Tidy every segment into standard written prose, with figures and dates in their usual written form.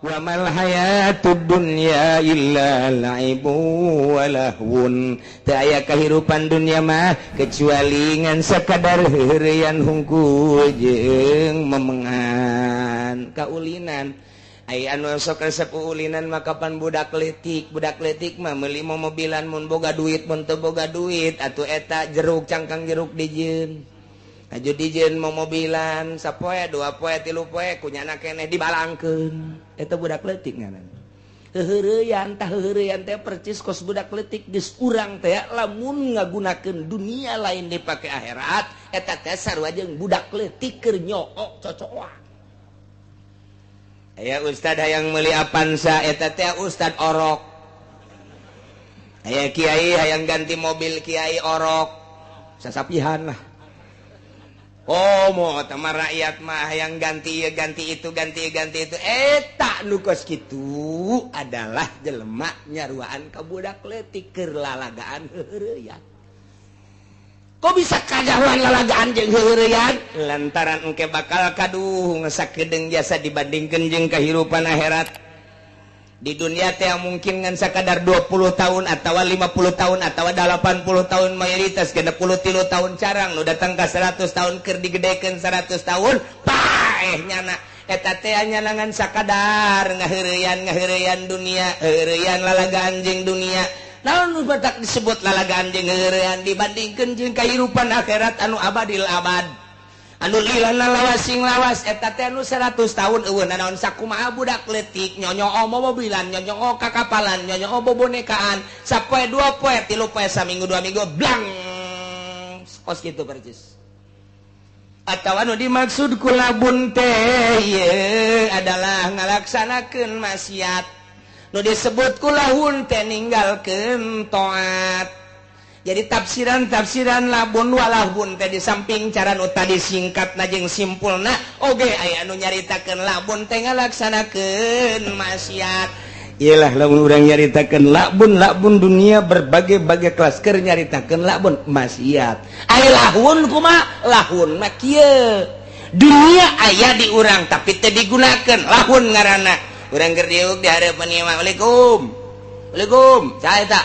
Wa mal hayatud dunya illa laibu wa lahwun. Teu aya kahirupan dunya mah kecuali ngan sakadar heureuyan hungkul jeung memengan kaulinan. Aya anu sok resep uulinan mah kapan budak leutik. Budak leutik mah meuli mobilan mun boga duit, mun teu boga duit atuh eta jeruk, cangkang jeruk dijieun. Aju dijieun momobilan sapoe, 2 poe, 3 poe, ku nyana keneh dibalangkeun. Eta budak leutik ngaran heuheureyan. Tah, heuheureyan teh percis kos budak leutik. Geus urang teh lamun ngagunakeun dunia lain dipake akhirat, eta teh sarua jeung budak leutik keur nyook cocokan. Aya ustad hayang meuli Avanza, eta teh ustad orok. Aya kiai hayang ganti mobil, kiai orok sasapihan lah. Oh, mau teman rakyat mah yang ganti ya ganti itu, ganti ganti itu. Eta nu kos kitu adalah jelema nyaruaan ka budak leutik keur lalagaan heureyan. Kok bisa kajahuan lalagaan jeung heureyan? Lantaran engke bakal kaduh sakedeung jasa dibandingkeun jeung kehidupan akhirat. Di dunia teh mungkin ngan sakadar 20 tahun atau 50 tahun atau 80 tahun, mayoritas 63 tahun, carang nu datang ke 100 tahun. Keur digedekeun 100 tahun, paeh nyana. Eta teh nyana ngan sakadar ngaheureyan, ngaheureyan dunia, heureyan lalagaan jeung dunia. Naon nu batak disebut lalagaan jeung heureyan? Dibandingkeun jeung kahirupan akhirat anu abadil abad, anu lilana lawas sing lawas. Eta teh anu 100 tahun euweuh naon. Sakumaha budak leutik nyonyoo mobilan, nyonyoo kakapalan, nyonyoo bobonekaan, sapoe, 2 poe, 3 poe, saminggu, 2 minggu, blang, kos kitu percis. Atau anu dimaksud ku labun teh adalah ngalaksanakeun maksiat, nu disebut ku lahun teh ninggalkeun taat. Jadi tafsiran-tafsiran labun walahun teh di samping cara nu tadi singkat na jeung simpulna, oge aya anu nyaritakeun labun teh ngalaksanakeun maksiat. Iyalah, lamun urang nyaritakeun labun, labun dunia berbagai-bagai kelas, keur nyaritakeun labun maksiat. Aya lahun kumaha? Lahun mah kieu, dunia aya di urang tapi teu digunakeun, lahun ngaranna. Urang keur diuk di hareupeun ieu mah, "Assalamualaikum, Assalamualaikum, saha eta?"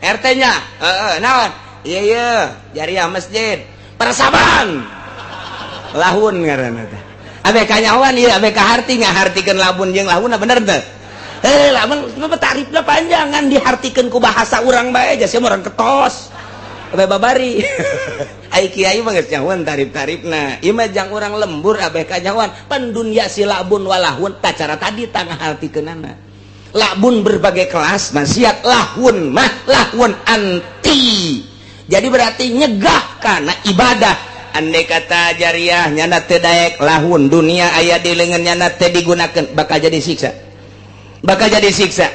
"RT nya." "Heeh, naon?" "Iya iya, jariah masjid persaban." Lahun ngaranna teh. Abe kanyawan ieu, abe kaharti, ngahartikeun labun jeung lahun, bener teu? Eh, lamun tarifna panjangan dihartikeun ku bahasa urang bae aja sia urang ketos. Abe babari. Ai kiai mah geus nyahoan tarif-tarifna. Ieu mah jang urang lembur, abe kanyawan. Pan dunya si labun walahun tah cara tadi tah ngahartikeunana. Labun berbagai kelas maksiat, lahun mah lahun anti. Jadi berarti nyegah karena ibadah. Andai kata jariah nyana teu daek, lahun, dunia aya di leungeun nyana teu digunakeun, bakal jadi siksa, bakal jadi siksa.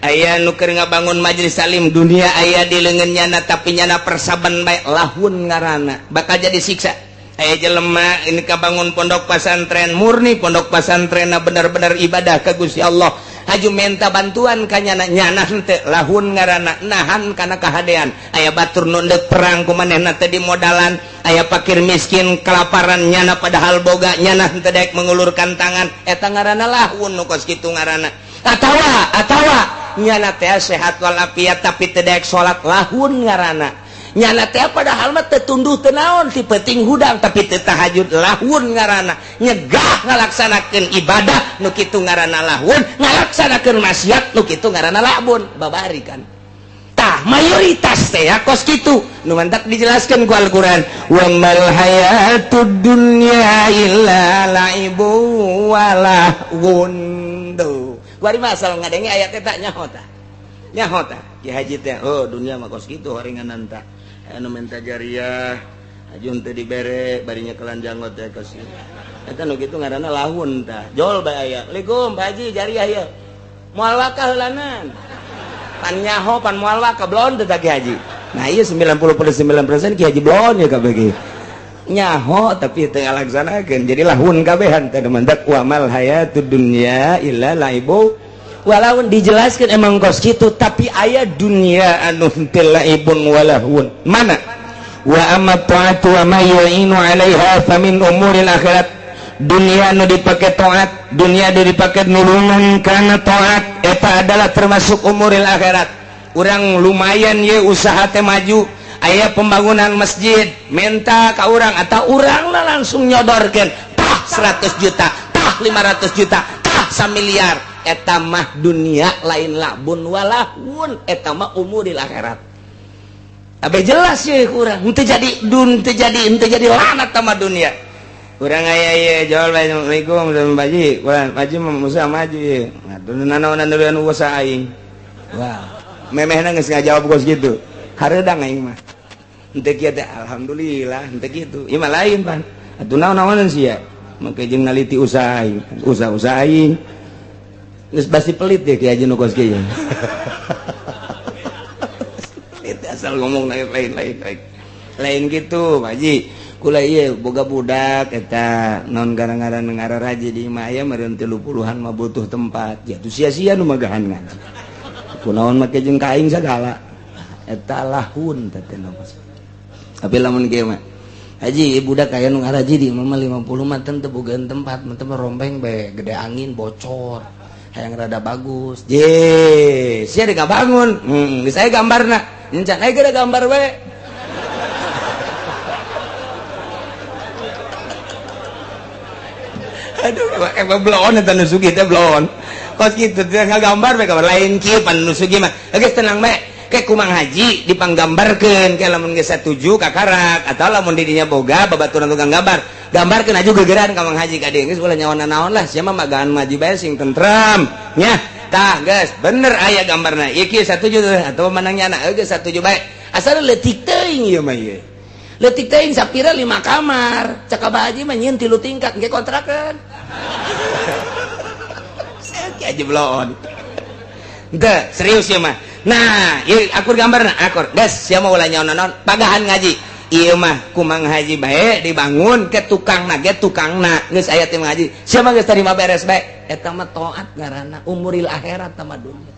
Aya nu keur ngabangun majelis taklim, dunia aya di leungeun nyana tapi nyana persaban bae, lahun ngaranna, bakal jadi siksa. Aya jelema ini kabangun pondok pesantren, murni pondok pesantren benar-benar ibadah ka Gusti Allah, haju menta bantuan ka nyana, nyana henteu, lahun ngaranna, nahan kana kahadean. Aya batur nu deuk perang, ku manehna teh dimodalan. Aya fakir miskin kelaparan, nyana padahal boga, nyana henteu daek mengulurkan tangan, eta ngaranna lahun, nu kos kitu ngaranna. Atawa atawa nyana teh sehat walafiat tapi teu daek salat, lahun ngaranna. Nyana teh padahal mah teu tunduh, teu naon, ti peuting hudang tapi teu tahajud, lahun ngaranna. Nyegah ngalaksanakeun ibadah nu kitu ngaranna lahun, ngalaksanakeun maksiat nu kitu ngaranna labun. Babari kan? Tah, mayoritas teh ya kos kitu nu mantak dijelaskeun ku Al-Qur'an, wa mal hayatud dunya illa laibu wa lahwun. Tuh, kuari masal ngadenge ayat eta, nyaho tah, nyaho tah Ki Haji teh. Oh, dunia mah kos kitu horenganan. Tah, anu minta jariah ajun teu dibere, barinya kelan janggot teh kos eta, nu kitu ngaranna lahun. Tah, jol bae aya, "Assalamualaikum, Pak Haji, jariah ieu." Moal wakah heulanan, pan nyaho pan moal wakah. Blon teu Ki Haji? Nah iya, 99% Ki Haji blon ya kabeh nyaho tapi teu ngalaksanakeun, jadi lahun kabehan teh. Mantak wa mal hayatud dunya illa laibu walaun dijelaskan emang kos kitu, tapi aya dunia anu henteu laibun walahun. Mana? Wa amma ta'atu wa ma yu'inu 'alaiha fa min umuril akhirat. Dunia nu dipake taat, dunia nu dipake nulungan karena taat, eta adalah termasuk umuril akhirat. Urang lumayan ye, usaha teh maju, aya pembangunan masjid, minta ka urang atau urang lah langsung nyodorkeun tah 100 juta, tah 500 juta, tah 1 miliar. Eta mah dunia lain la'bun walahwun, eta mah umuril akhirat. Abe jelas ya, kurang henteu jadi dun, teu jadi, henteu jadi laknat sama dunia. Urang aya ye jual bae, "Assalamualaikum, Pak Haji." Wah, Pak Haji mah usaha maju ye. Atuh nanaonan duluan usaha aing. Wah, memehna geus ngajawab kos gitu. Hareudang aing mah. Henteu kieu teh, alhamdulillah, henteu kitu. Ieu mah lain pan. Atuh naon-naonan sia? Make jeung naliti usaha aing. Usaha-usaha aing. Geus pasti pelit deh Ki Haji nu kos kieu. Pelit asal ngomong lain lain lain lain. Lain gitu, Pak Haji. Kula ieu boga budak eta non gara-gara ngararaji di imah aya meureun 30-an mah butuh tempat. Ya tuh sia-sia nu magahan ngaji. Kunaon make jeung ka aing sagala. Eta lahun teh teh. Tapi lamun kieu mah, "Haji, budak aya nu ngaraji di imah mah 50 mah teu bogaan tempat, mah teh rompeng bae, gede angin bocor. Hayang rada bagus." Je, sia deuk bangun. Geus aya gambarna. Encan aya gede gambar bae. Aduh, emang bloon eta nu sugih teh, bloon. Kos kitu teh ngagambar bae, gambar lain kieu pan nu sugih mah. Geus tenang bae. Ke kumang haji dipanggambarkeun ke lamun geus satuju kakarak atau lamun di dinya boga babaturan tukang gambar. Gambarkeun aju gegeran ka Mang Haji ka dieu, geus ulah nyawa naon lah, sia mah magahan maju bae sing tentrem. Nya, tah geus bener aya gambarna. Ieu kieu satuju atau menangnya anak geus satuju bae. Asal leutik teuing ieu mah ieu. Leutik teuing sapira, lima kamar. Cek Abah Haji mah nyieun tilu tingkat engke kontrakeun. Saya aja bloon. Ente, serius ya mah. Nah, ieu akur gambarna, akur. Geus, sia mah ulah nyawa naon, pagahan ngaji. Ieu mah kumang haji bae dibangun ke tukangna ge tukangna. Geus aya teh ngaji. Sia mah geus tarima beres bae. Eta mah taat ngaranna, umuril akhirat sama dunia.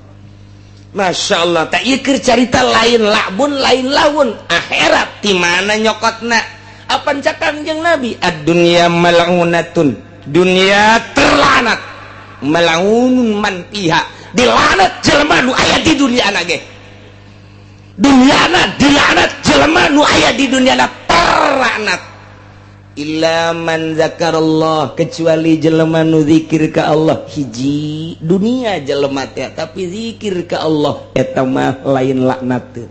Masya Allah, tak ieu keur carita lain la'bun lain lahwun, akhirat di mana nyokotna? Apa cak Kangjeng Nabi? Ad-dunya mal'unatun. Dunia terlanat. Mal'unun man fiha. Dilanat jelema nu aya di dunia na ge. Dunyana dilanat, jelema nu aya di dunia na terlanat. Illa man zakarallah, kecuali jelema nu zikir ka Allah. Hiji dunia jelema teh tapi zikir ka Allah, eta mah lain laknat teu.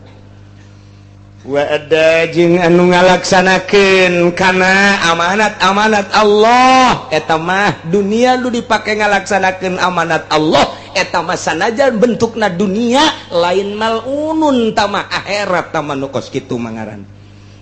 Wa ada jeung anu ngalaksanakeun kana amanat-amanat Allah, eta mah dunia nu dipake ngalaksanakeun amanat Allah, eta mah sanajan bentukna dunia lain malunun tama, akhirat tama nu kos kitu mangaran.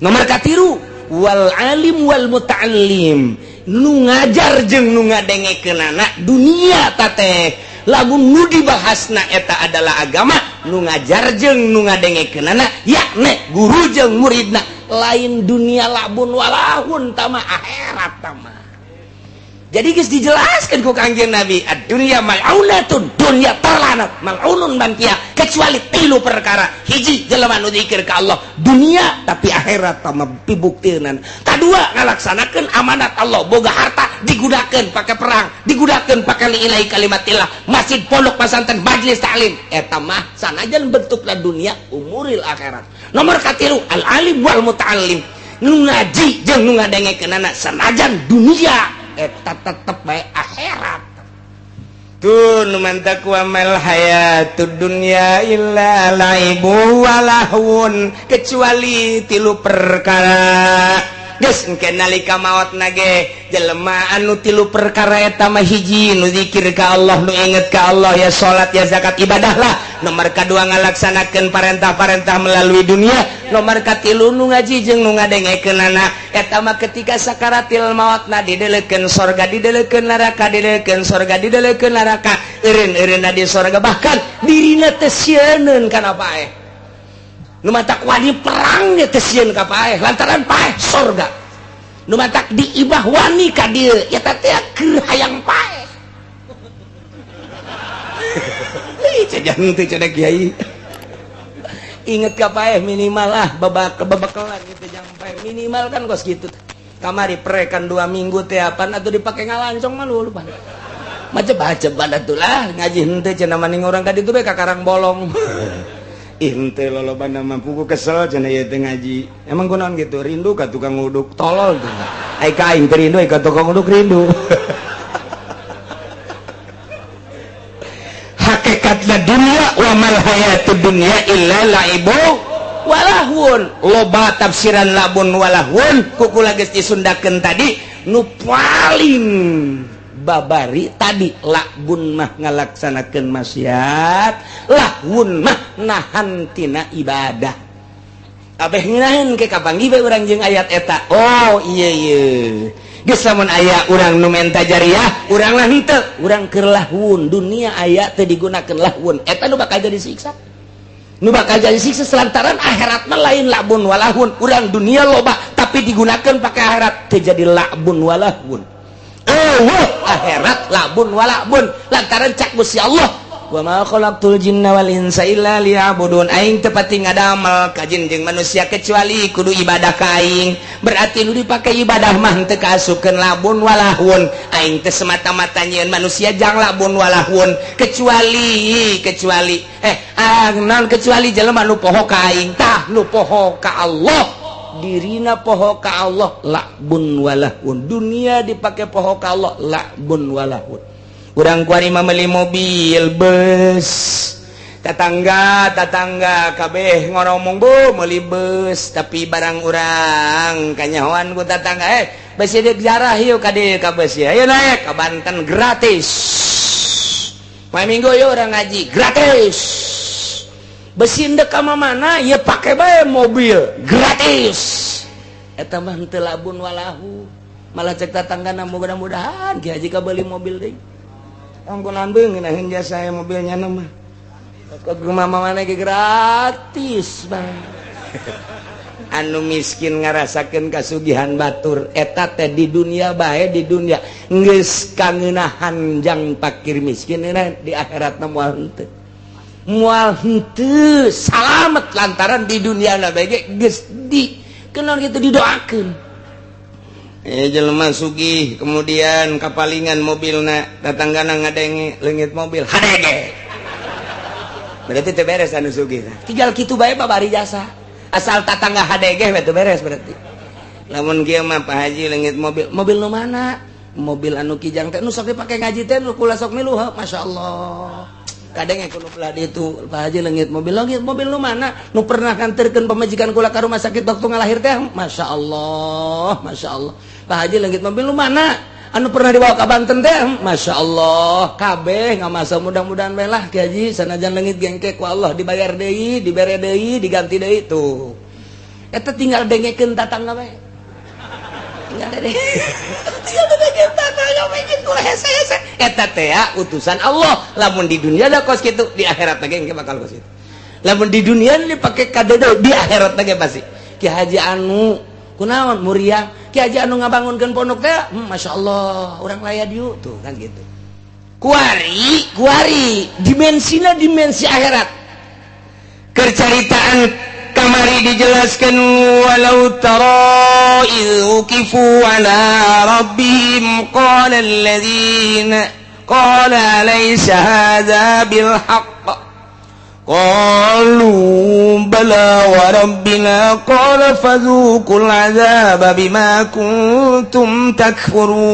Nomor katiru, wal alim wal muta'allim, nu ngajar jeung nu ngadengekeunana. Dunia tateh lamun nu dibahasna eta adalah agama, nu ngajar jeung nu ngadengekeunana yakne guru jeung muridna, lain dunia la'bun walahwun tama, akhirat tama. Jadi geus dijelaskan ku Kangjeng Nabi, ad-dunya mal'unatun, dunia terlanat, mal'unun man fiha, kecuali tilu perkara. Hiji, jelema nu zikir ka Allah, dunia tapi akhirat tama pibuktieunan. Kadua, ngalaksanakeun amanat Allah, boga harta digunakeun pake perang, digunakeun pake li'ilahi kalimatillah, masjid, pondok pesantren, majlis taklim, eta mah sanajan bentukna dunia umuril akhirat. Nomor katilu, al alim wal muta'allim, nu ngaji jeung nu ngadengekeunana, sanajan dunia eta tetep bae akhirat. Tuh nu mantak wa mal hayatud dunya illa laibu walahun, kecuali tilu perkara. Geus engke nalika maot nage jelema anu tilu perkara eta mah, hiji nu zikir ka Allah, nu inget ka Allah, ya salat ya zakat, ibadah lah. Nomor kadua, ngalaksanakeun parentah-parentah melalui dunia. Nomor katilu, nu ngaji jeung nu ngadengekeunana. Eta mah ketika sakaratil mautna didelekeun sorga, didelekeun neraka, didelekeun sorga, didelekeun neraka, eureun-eureunna di sorga, bahkan dirina teh sieun kana paeh. Nu matak wani perang ge teh sieun ka paeh lantaran paeh sorga. Nu matak di ibah wani ka dieu eta teh keur hayang paeh. Ih, cejan teh cenah kiai. Inget ka paeh minimal ah, babak kebabakalan gitu, nyampe minimal kan kos gitu. Kamari prekan 2 minggu teh apaan atuh dipake ngalancong mah lu lupa. Macem-macem atuh lah ngaji henteu cenah maning urang ka ditu bae ka Karang Bolong. Ih henteu lolobana mah pugu kesel cenah ieu teh ngaji. Emang kunaon gitu? Rindu ka tukang uduk tolol tuh. Ai ka aing teu rindu, ai ka tukang uduk rindu. Hakikatna dunya wa mal hayatud dunya illa laibu walahun. Loba tafsiran labun walahun kukula geus disundakeun tadi nu paling babari tadi labun mah ngalaksanakeun maksiat, lahun mah nahan tina ibadah. Abeh ngeunaheun ke kapanggih bae urang jeung ayat eta. Oh iya iya. Geus lamun aya urang nu menta jariah, urang lah henteu, urang keur lahun. Dunia aya teu digunakeun lahun, eta nu bakal jadi siksa. Nu bakal jadi siksa selantaran akhirat mah lain labun walahun. Urang dunia loba tapi digunakeun pake akhirat teu jadi labun walahun. Oh, akhirat labun walabun lantaran cak Gusti Allah wa ma khalaqtul jinna wal insa illa liya'budun. Aing teu pati ngadamel ka jin jeung manusia kecuali kudu ibadah ka aing. Berarti nu dipake ibadah mah teu kaasupkeun labun walahun. Aing teh semata-mata nyieun manusia jang labun walahun kecuali kecuali non kecuali jelema nu poho ka aing. Tah nu poho ka Allah dirina poho ka Allah labun walahun. Dunia dipake poho ka Allah labun walahun. Urang kuari mah meuli mobil bus, tetangga tetangga kabeh ngoromong bu meuli bus, tapi barang urang kanyahoan ku tetangga besi deuk jarah yuk ka dieu ka bus ya, ayo naik ka Banten gratis. Poe Minggu yuk urang ngaji gratis. Besi ndek ka mana ya pake bae mobil gratis. Eta mah henteu labun walahu. Malah cek tatanggana mudah-mudahan Ki Haji ka beuli mobil deui. Ampunan beung ngeunaheun jasa mobilnya mah. Kok mama mana ge gratis bang. Anu miskin ngarasakeun kasugihan batur eta teh di dunia bae, di dunia geus kangeunahan jang pakir miskin di akhiratna moal henteu. Moal henteu salamet lantaran di dunia na bae geus di kenaon kitu didoakeun. Jelema sugih kemudian kapalingan mobilna tatanggana ngadenge leungit mobil hadege. Berarti teu beres anu sugih. Tinggal kitu bae babari jasa. Asal tatangga hadege we teu beres berarti. Lamun kieu mah Pak Haji leungit mobil, mobil nu mana? Mobil anu Kijang teh nu sok dipake ngaji teh nu kula sok milu, masyaallah. Kadang kudu belah ditu Pak Haji leungit mobil nu mana? Nu pernah nganterkeun pamajikan kula ka rumah sakit waktu ngalahir teh, masyaallah, masyaallah. Pak Haji leungit mobil nu mana? Anu pernah dibawa ka Banten teh, masyaallah. Kabeh ngamasa mudah-mudahan bae lah Ki Haji sanajan leungit gengke ku Allah dibayar deui, dibere deui, diganti deui tuh. Eta tinggal dengekeun tatangga bae. Tinggal denge. Tinggal dengekeun tatangga bae kitu hese-hese. Eta teh utusan Allah. Lamun di dunia da kos kitu, di akhirat ge engke bakal kos kitu. Lamun di dunia dipake kadedo, di akhirat ge pasti. Ki Haji anu kunaon muriang, Ki Haji anu ngabangunkeun pondok teh, masyaallah, urang layad dieu tuh kan gitu. Kuari, kuari dimensina dimensi akhirat. Kercaritaan kamari dijelaskan walau tara idh wuqifu ala rabbihim qala alladzina qala laysa hadza bil haqq qalu bala wa rabbina qala fadhuqul adzaba bima kuntum takfurun.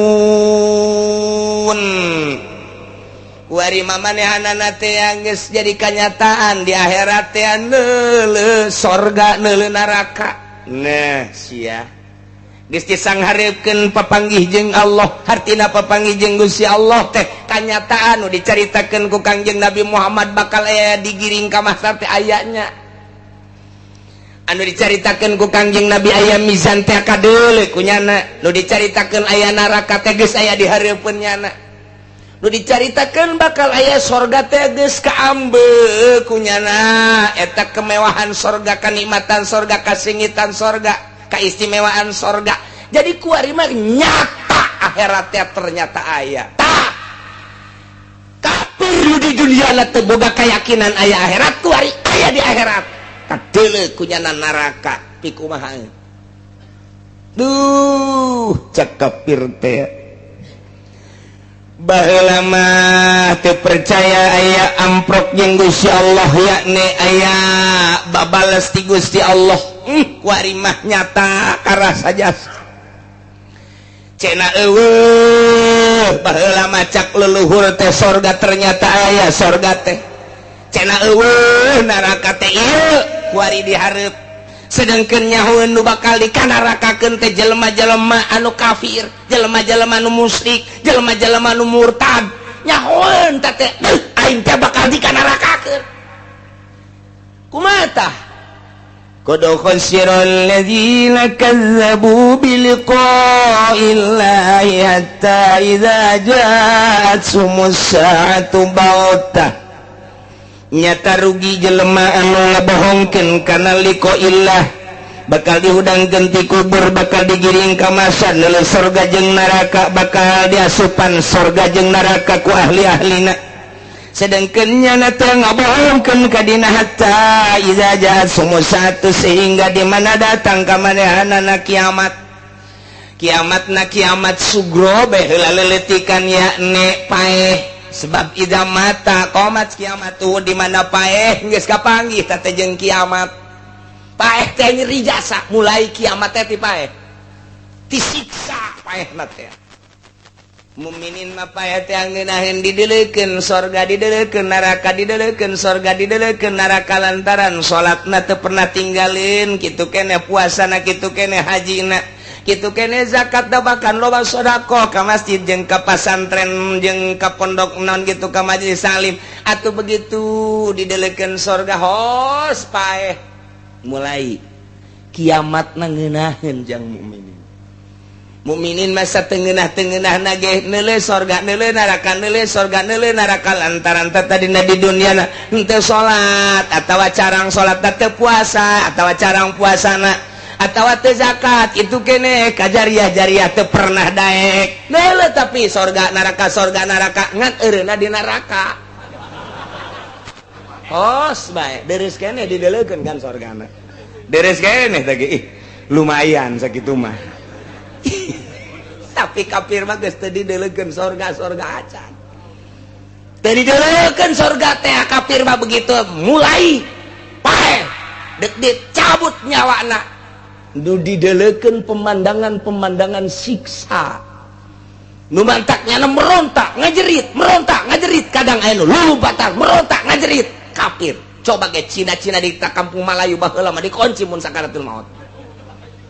Wari mamanehanana teh geus jadi kanyataan di akhirat teh neuleuh sorga neuleuh neraka. Nah sia geus disanghareukeun papanggih jeung Allah, hartina papanggih jeung Gusti Allah teh kanyataan nu dicaritakeun ku Kangjeng Nabi Muhammad bakal aya digiring ka mahsyar teh ayanya. Anu dicaritakeun ku Kangjeng Nabi aya mizan teh kadeuleu ku nyana, nu dicaritakeun aya neraka teh geus aya di hareupeun nyana. Nu dicaritakeun bakal aya sorga teh geus kaambe ku nyana, eta kemewahan sorga, kenikmatan sorga, kasingitan sorga, keistimewaan sorga. Jadi kuari mah nyata akhiratnya ternyata aya. Tah kafir nu di dunia teu boga keyakinan aya akhirat, kuari aya di akhirat kadeuleu ku nyana neraka pikumaha. Duh, cek kafir teh. Baheula mah teu percaya aya amprok jeung Gusti Allah, yakni aya babales ti Gusti Allah. Kuari mah nyata karasa jasa. Cenah eueuh, baheula mah cak leluhur teh sorga, ternyata aya sorga teh. Cenah eueuh neraka teh, ieu kuari dihareup. Sedangkan nyahoeun nu bakal dikanarakakeun teh jelema-jelema anu kafir, jelema-jelema anu musyrik, jelema-jelema anu murtad. Nyahoeun teh teh aing teh bakal dikanarakakeun. Kumaha tah? Qad khasira alladzina kazzabu biliqa'illahi hatta idza ja'athumus sa'atu baghtah. Nyata rugi jelema anu ngabohongkeun kana liqa'illah, bakal dihudangkeun ti kubur, bakal digiring ka mahsyar, neuleuh sorga jeung neraka, bakal diasupan sorga jeung neraka ku ahli-ahlina. Sedangkan nyana teh ngabohongkeun ka dina hatta idza ja'at satu, sehingga di mana datang ka manehanana kiamat. Kiamatna kiamat sugro bae heula leletikan, yakni paeh. Sebab idza mata qomat kiamat tuh, di mana paeh geus kapanggih teh jeung kiamat. Paeh teh nyeri jasa, mulai kiamat teh ti paeh disiksa paehna teh. Muminin mah paeh teh ngeunaheun dideulekeun sorga, dideulekeun neraka, dideulekeun sorga, dideulekeun neraka, lantaran salatna teu pernah tinggalin, kitu keneh puasana, kitu keneh hajina, kitu keneh zakat, da bahkan loba sedekah ka masjid jeung ka pasantren jeung ka pondok non gitu, ka majelis salim. Atuh begitu dideulekeun sorga, hos paeh mulai kiamat ngeunaheun jang mukminin. Mukminin masa tengenah-tengenah nage neuleuh sorga, neuleuh neraka, neuleuh sorga, neuleuh neraka, lantaran teh tadina di dunia na henteu salat atawa carang salat, teu puasa atawa carang puasana, atawa teu zakat, itu kene ka jariah-jariah teu pernah daek. Neuleuh tapi sorga neraka, sorga neraka, ngan eureunna di neraka. Hos bae deres kene dideulekeun kan sorgana, deres kene teh. Ih, lumayan sakitu mah. Tapi kafir mah geus teu dideulekeun sorga-sorga acan, teu dideulekeun sorga teh. Kafir mah begitu mulai paeh dek dicabut nyawana, nu dideulekeun pemandangan-pemandangan siksa nu mantaknya merontak ngajerit, merontak ngajerit, kadang aya nu lulumpatan, merontak ngajerit kafir. Coba ge Cina-Cina di kampung Melayu baheula mah dikunci mun sakaratul maut,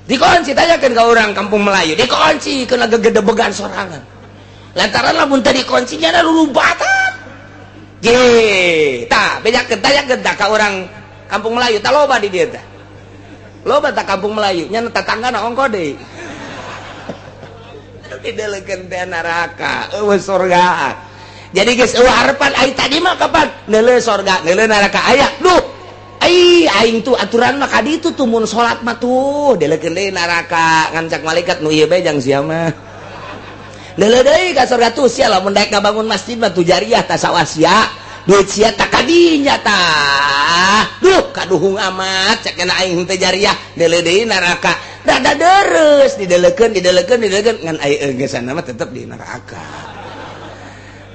dikunci. Tanyakan ke orang kampung Melayu, dikunci kena gegedebegan sorangan, lantaran lamun tadi kuncinya lulumpatan ge. Tah, bejakeun, tanyakeun tah ka orang kampung Melayu. Tah, loba di dieu tah, loba tah kampung Melayu nya, tetanggana ongko deui. Dideulekeun teh neraka, eueuh sorga. Jadi geus eueuh harapan. Ai tadi mah kapan neuleuh sorga, neuleuh neraka aya. Duh, ai aing tuh aturan mah ka ditu tuh mun salat mah tuh dileukeun deui neraka, ngan cak malaikat nu ieu bae jang sia mah. Neuleuh deui ka sorga tuh, sia lamun daek ngabangun masjid mah tuh jariah tah, sawah sia, duit sia tah kadinya tah. Duh, kaduhung amat cek kena aing teh jariah. Neuleuh deui neraka, rada deres, dideulekeun, dideulekeun, dideulekeun, ngan ai geusana mah tetep di neraka,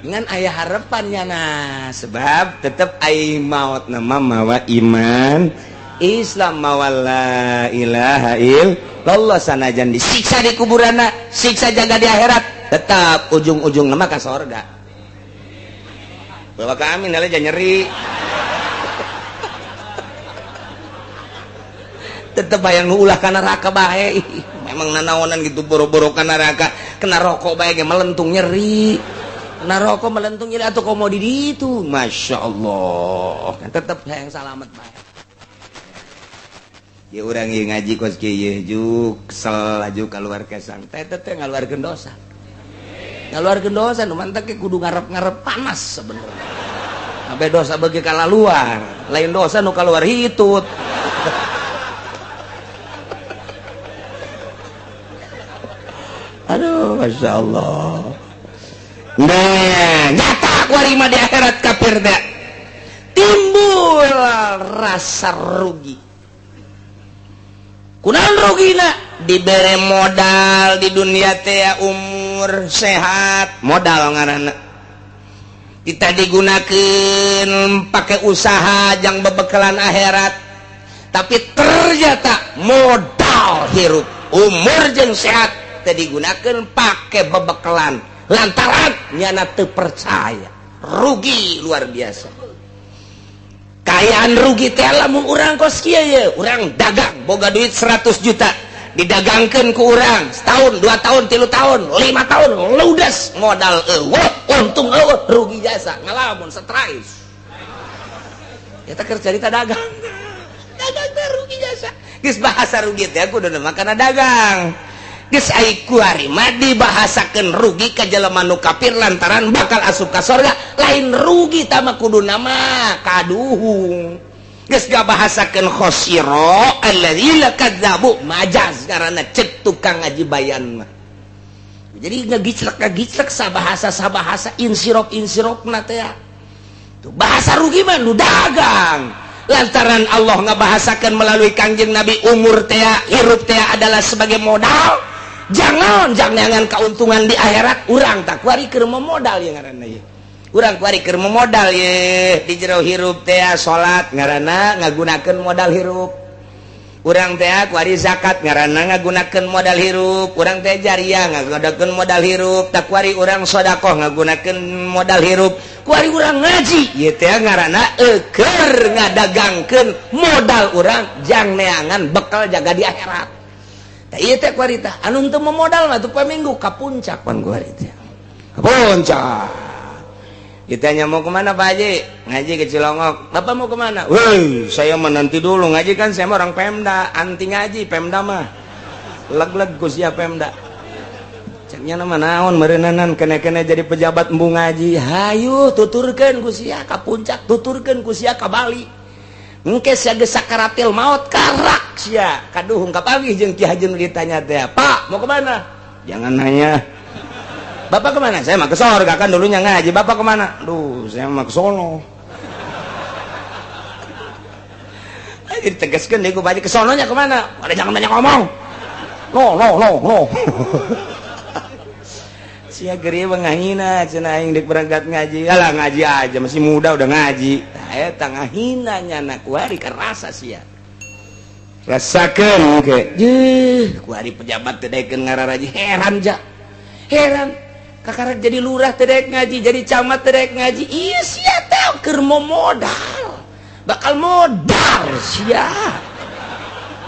ngan aya harapannya. Nah, sebab tetep ai maut nama mawa iman Islam, mawa la ilaha illallah, sanajan disiksa di kuburanna, siksa jaga di akhirat, tetap ujung-ujung nama ka sorga. Bawa kami nale jangan nyeri, tetep bayang ulah ka neraka bae. Memang nanaonan gitu boro-boro ka neraka, kena rokok bae ge melentung nyeri, kena rokok melentung nyeri atau komo di ditu. Masya Allah kan tetep hayang salamet bae. Ya urang ieu ngaji kos kieu juk kesel laju keluar kesang teh teh ngaluarkeun dosa, ngaluarkeun dosa nu mantak kudu ngarep-ngarep panas sebenarnya sampai dosa bagi kalaluar, lain dosa nu keluar hitut. Aduh, Masya Allah. Nah, nyata kuarima di akhirat kafir teh timbul rasa rugi. Kunaon rugina? Dibere modal di dunia teh umur sehat, modal ngaranna. Kita digunakan pakai usaha jang bebekalan akhirat, tapi ternyata modal hirup umur jeung sehat teu digunakan pakai bebekalan lantaran nyana teu percaya. Rugi luar biasa. Kayaan rugi teh lamun urang kos kieu ye, urang dagang boga duit 100 juta, didagangkeun ku urang setahun, 2 tahun, 3 tahun, 5 tahun, ludes modal eueuh, untung eueuh, rugi jasa, ngalamun stres. Eta keur carita dagang. Dagang teh rugi jasa. Geus bahasa rugi teh kudu makana dagang. Geus ai kuari mah dibahasakeun rugi ka jelema nu kafir lantaran bakal asup ka sorga, lain rugi tama kudu nama kaduhung. Geus gabahasakeun khosiro alladzina kadzabu majaz karena cek tukang ngaji bayan mah. Jadi ngagiclek sabahasa sabahasa insirop insirop na teh. Tuh bahasa rugi mah nu dagang. Lantaran Allah ngabahasakeun melalui Kangjeng Nabi umur teh hirup teh adalah sebagai modal. Jangan jangan keuntungan di akhirat urang tak kuari keur modal ya ngaranna ye. Urang kuari keur modal ye di jero hirup teh salat ngaranna ngagunakeun modal hirup. Urang teh kuari zakat ngaranna ngagunakeun modal hirup. Urang teh jariah ngagunakeun modal hirup. Tak kuari urang sedekah ngagunakeun modal hirup. Kuari urang ngaji ieu teh ngaranna keur ngadagangkeun modal urang jang neangan bekal jaga di akhirat. Iya teh kuari tah anu teu modal mah tuh poe Minggu ka puncak pan kuari teh. Ka puncak. Ditanya mau kemana Pak Haji? Ngaji ke Cilongok. Bapak mau kemana? Woi, saya menanti dulu ngaji kan saya mah orang Pemda, anti ngaji Pemda mah. Leg-leg ku sia Pemda. Ceknya nama naon meureunanan kene-kene jadi pejabat embung ngaji. Hayu tuturkeun ku sia ka puncak, tuturkeun ku sia ka Bali. Engke sia geus sakaratil maut karak sia kaduhung kapanggih jeung Ki Haji nu ditanya teh, "Pak, mau kemana?" "Jangan nanya." "Bapak kemana?" "Saya mah ke sorga kan dulunya ngaji." "Bapak kemana?" "Duh, saya mah ke sono." Jadi ditegaskan deh ku Pak Haji, ke sononya kemana? "Ada jangan banyak ngomong." No no no no. Sia geri ngahina cenah aing dek berangkat ngaji. Alah ngaji aja masih muda udah ngaji. Tah eta ngahina nyana kuari kerasa sia. Rasakeun ke. Jeuh, kuari pejabat teh daekeun ngararaji heran ja. Heran. Kakarak jadi lurah teh daek ngaji, jadi camat teh daek ngaji. Iya sia teh keur modal. Bakal modal sia.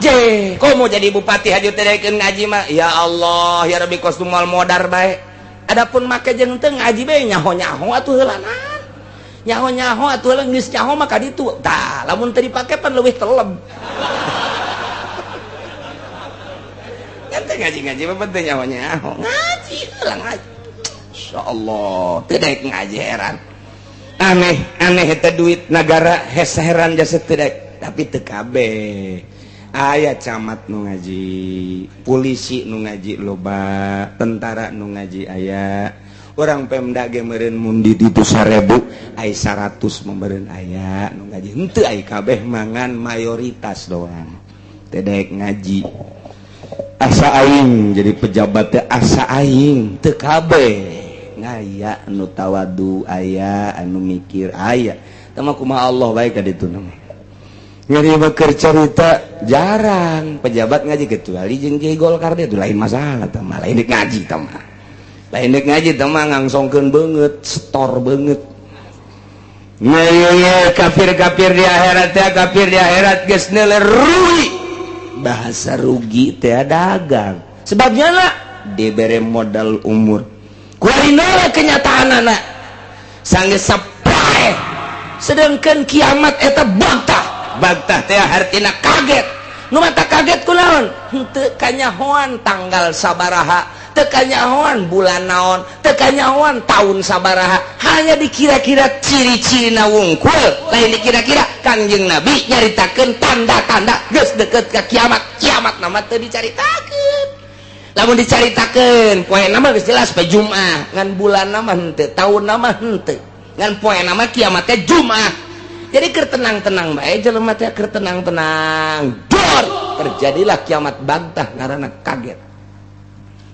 Je, kok mau jadi bupati haju teh daekeun ngaji mah? Ya Allah, ya Rabbi kos moal modar bae. Adapun make jeung teu ngaji bae nyaho-nyaho atuh heulanan. Nyaho-nyaho atuh heula geus nyaho mah ka ditu. Tah, lamun teu dipake pan leuwih teleb. Kan teu ngaji-ngaji mah penting nyaho-nyaho. Ngaji heula ngaji. Insyaallah, teu daek ngaji heran. Aneh, aneh eta duit nagara hese heran jasa teu daek, tapi teu kabeh. Aya camat nu ngaji, polisi nu ngaji loba, tentara nu ngaji aya, orang Pemda ge meureun mun di ditu 1000 ai 100 meureun aya nu ngaji. Henteu ai kabeh mangan mayoritas doang. Teu daek ngaji. Asa aing jadi pejabat teh asa aing teu kabeh. Ngaya anu tawadu aya, anu mikir aya. Tah mah kumaha Allah bae ka ditu mah. Ngeri beker cerita jarang pejabat ngaji kecuali jeung Kiai Golkar dia itu lain masalah tah mah, lain dek ngaji tah mah, lain dek ngaji tah mah ngangsongkeun beungeut setor beungeut. Nah, kafir-kafir di akhirat teh kafir di akhirat geus neuleun rugi. Bahasa rugi teh dagang sebabnya lah dibere modal umur kuari kenyataan anak sanggeus sapae sedangkan kiamat eta bagtah bagtah teh hartina kaget. Nu mata kaget kunaon? Henteu kanyahoan tanggal sabaraha, teu kanyahoan bulan naon, teu kanyahoan tahun sabaraha, hanya dikira-kira ciri-cirina wungkul, lain dikira-kira. Kangjeng Nabi nyaritakeun tanda-tanda geus deket ka kiamat. Kiamat nama teu dicaritakeun. Lamun dicaritakeun poe nama geus jelas poe Jumat, ngan bulan nama henteu, tahun nama henteu, ngan poe nama kiamat teh Jumat. Jadi keur tenang-tenang bae jelema teh, keur tenang-tenang. Dor, terjadilah kiamat bantah, ngaranna kaget.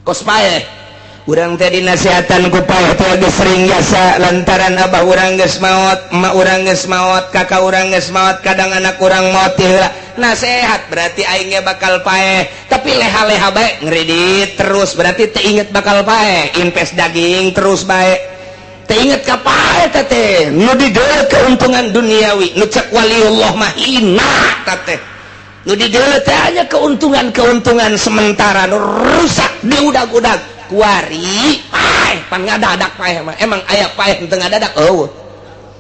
Kos paeh urang teh dinasehatan ku paeh teh geus sering jasa, lantaran abah urang geus maot, emak urang geus maot, kakak urang geus maot, kadang anak urang maot heula. Nasehat berarti aingnya bakal paeh, tapi leha-leha bae, ngredit terus, berarti teu inget bakal paeh. Invest daging terus bae, teu inget ka paeh. Teh nu di keuntungan duniawi, nu cek waliullah mah hina teh. Nu di teh hanya keuntungan-keuntungan sementara, nu rusak diudag-udag. Kuari paeh pan ngadadak paeh mah. Emang aya paeh teu ngadadak? Eueuh,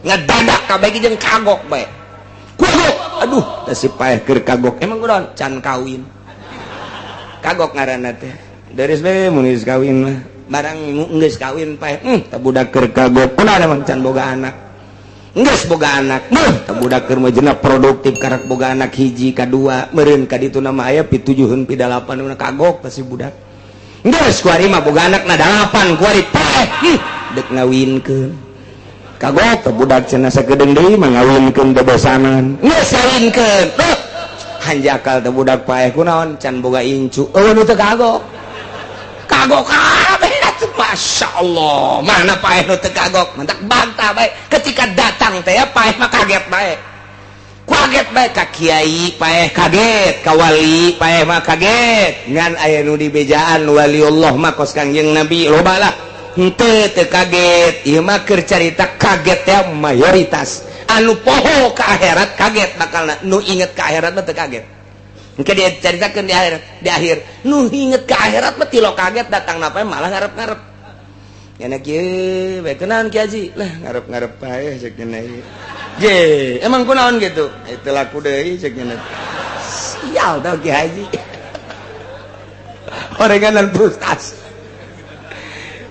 ngadadak kabeh jeung kagok bae. Kagok, aduh, da si paeh keur kagok. Emang kunaon? Can kawin kagok ngaranna teh. Deres bae mun geus kawin mah. Barang geus kawin paeh, tah budak keur kagok. Kunaon emang? Can boga anak. Geus boga anak, tah budak keur mah produktif, karak boga anak hiji kadua, meureun ka ditu nama aya pi tujuhun pi dalapan, kagok pasti budak. Geus kuari mah boga anak na dalapan, kuari paeh dek ngawinkeun kagok. Teh budak cenah sakedeung deui mah ngawinkeun, bebosanan. Geus ngawinkeun, hanjakal teh budak paeh. Kunaon? Can boga incu. Eueuh nu teu kagok, kagok kabeh atuh. Masya Allah, mana paeh nu teu kagok? Mantak bantah bae ketika datang teh ya, paeh mah kaget bae, kaget bae. Ka kiai paeh kaget, ka wali paeh mah kaget. Ngan aya nu dibejaan waliullah mah kos Kangjeng Nabi loba lah, henteu teu kaget. Ieu mah keur carita kaget teh mayoritas anu poho ka akhirat kaget bakal. Nu inget ka akhirat mah teu kaget. Engke dia ceritakeun di akhirat, di akhir. Nu inget ka akhirat mah tilo kaget, datang napa malah ngarep-ngarep. Nya kieu bae, kunaon Ki Haji? Lah, ngarep-ngarep paeh, cek nya. Je, emang kunaon gitu? Itu laku deui, cek nya. Sial tau Ki Haji. Orenganan frustasi.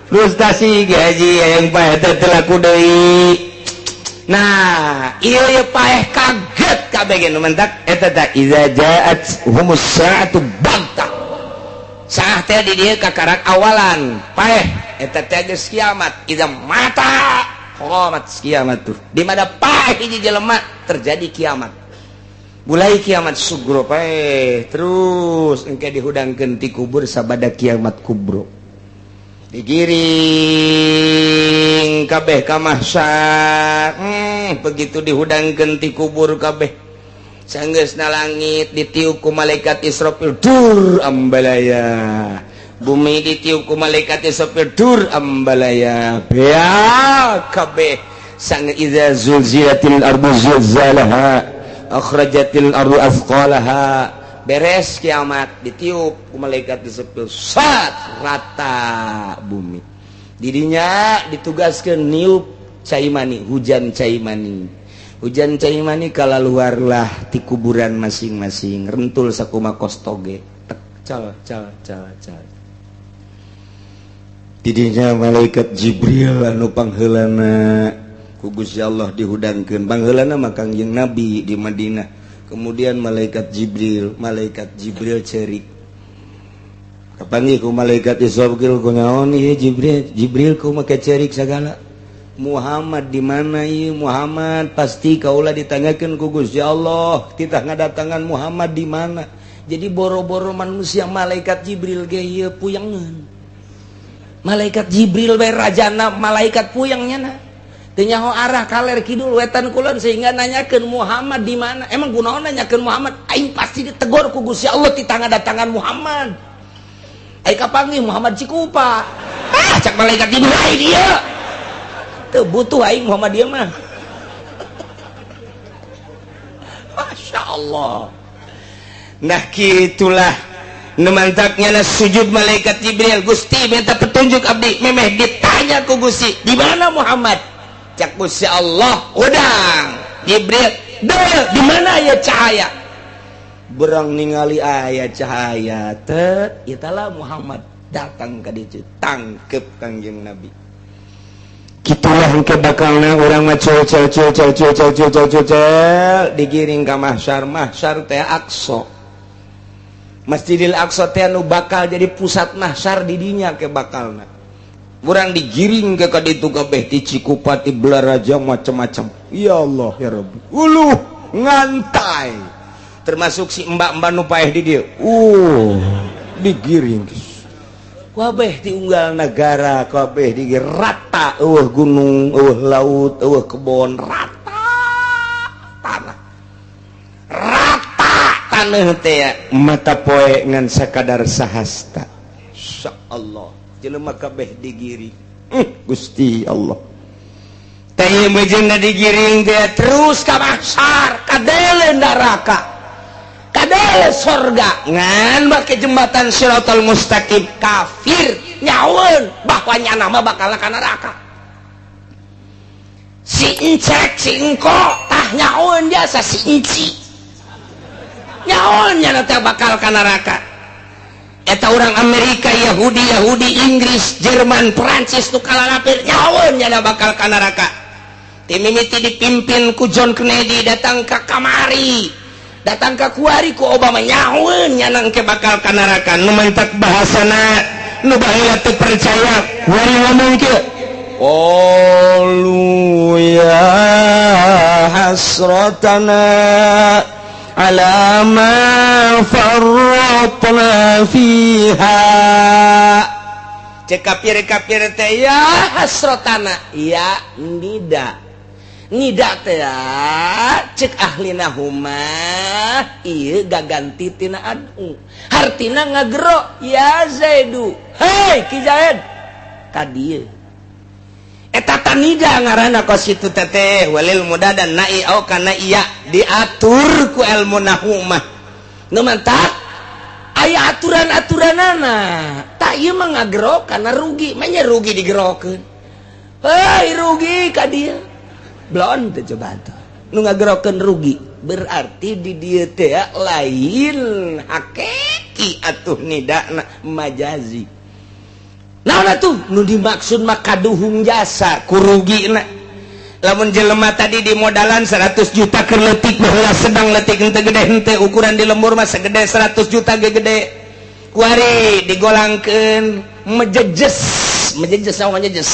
Frustasi Ki Haji yang paeh teh teu laku deui. Nah, ieu ieu paeh kaget kabeh ge nu mentak eta teh iza ja'at humus sa'atu baghtah. Saah teh di dieu kakarak awalan paeh eta teh geus kiamat. Iza mata qomat kiamat tuh. Di mana paeh hiji jelema terjadi kiamat. Mulai kiamat sugro paeh terus engke dihudangkeun ti kubur sabada kiamat kubro. Digiring kabeh ka mahsyar. Begitu dihudangkeun ti kubur kabeh, sanggeusna langit ditiup ku malaikat Israfil, dur ambalaya. Bumi ditiup ku malaikat Israfil, dur ambalaya. Bea kabeh sang iza zulzilatil ardu zilzalaha akhrajatil ardu athqalaha. Beres kiamat ditiup ku malaikat Israfil, sat rata bumi. Didinya ditugaskan niup cai mani, hujan cai mani, hujan cai mani. Kalaluarlah ti kuburan masing-masing, rentul sakuma kostoge tek cal cal cal cal. Didinya malaikat Jibril anu pangheulana ku Gusti Allah dihudangkeun, pangheulana mah Kangjeng Nabi di Madinah, kemudian malaikat Jibril. Malaikat Jibril cerik, kapanggih ku malaikat Israfil. Kunaon ieu Jibril? Jibril ku make cerik sagala? Muhammad di mana ieu Muhammad? Pasti kaulah ditanyakeun ku Gusti Allah, titah ngadatangan Muhammad di mana. Jadi boro-boro manusia, malaikat Jibril ge ieu puyangeun. Malaikat Jibril bae, rajana malaikat, puyeng nyana. Teu nyaho arah kaler kidul wetan kulon sehingga nanyakeun Muhammad di mana. Emang kunaon nanyakeun Muhammad? Aing pasti ditegor ku Gusti Allah titah ngadatangan Muhammad. Aing kapanggih Muhammad Cikupa. Ah, cak malaikat Jibril, ai dia. Teu butuh aing Muhammad dia mah. Masya Allah. Nah, gitulah. Nemantaknya na sujud malaikat Jibril, "Gusti, minta petunjuk abdi." Memeh ditanya ku Gusti, "Di mana Muhammad?" Cak Gusti Allah, "Udang Jibril, di mana ya cahaya?" Berang ningali aya cahaya tet, italah Muhammad datang ke ditu, tangkep Kangjeng Nabi. Gitulah engke bakalna urang mah, cul cul cul cul cul cul cul cul cul cul, digiring ka mahsyar. Mahsyar teh Aqsa, Masjidil Aqsa teh nu bakal jadi pusat mahsyar di dinya ke bakalna. Urang digiring ke kaditu kabeh, ti Cikupa, ti Balaraja, macam-macam. Ya Allah ya Rabbi, uluh ngantai. Termasuk si mbak-mbak nu paeh di dieu. Digiring. Kabeh di unggal negara, kabeh di rata, eueuh gunung, eueuh laut, eueuh kebon, rata tanah. Rata tanah teh mata poe ngan sakadar sahasta. Insyaallah jelema kabeh digiring. Gusti Allah. Teh mejeuna digiring teh terus ka mahsyar, ka dele neraka. Kadele sorga ngan make jembatan Shiratal Mustaqim kafir nyaweun bahwa nyana mah bakal ka neraka. Si encek si engko tah nyaweun jasa si enci. Nyaweun nyana teh bakal ka neraka. Eta orang Amerika, Yahudi, Yahudi, Inggris, Jerman, Perancis nu kalalapir nyaweun nyana bakal ka neraka. Timimiti dipimpin ku John Kennedy datang ka kamari. Datang ke kuari ku Obama nyaweun nyanang ke bakal ka neraka. Nu mantak bahasana nu baheula teu percaya kuari ngomong kieu. Qalu ya hasratana ala ma farratna fiha. Cek kafir-kafir teh ya hasratana ya nida. Nida teh cek ahli nahuma ieu gaganti tina adu hartina ngagero ya Zaidu hei Ki Zaid ka dieu eta tanida ngaranna kos kitu teteh walil mudadan nai au kana iya diatur ku ilmu nahu mah nu mantak aya aturan-aturanana tak ieu mah ngagero kana rugi mah nya rugi digerokeun hei rugi ka dieu blon teh coba tuh nu ngagerokeun rugi berarti di dieu teh lain hakiki atuh nidana majazi naon atuh nu dimaksud mah kaduhung jasa ku rugina lamun jelema tadi di modalan 100 juta keur leutik baheula sedang leutik henteu gede henteu ukuran di lembur mah segede 100 juta ge gede kuari digolangkeun mejejes mejejes naon mejejes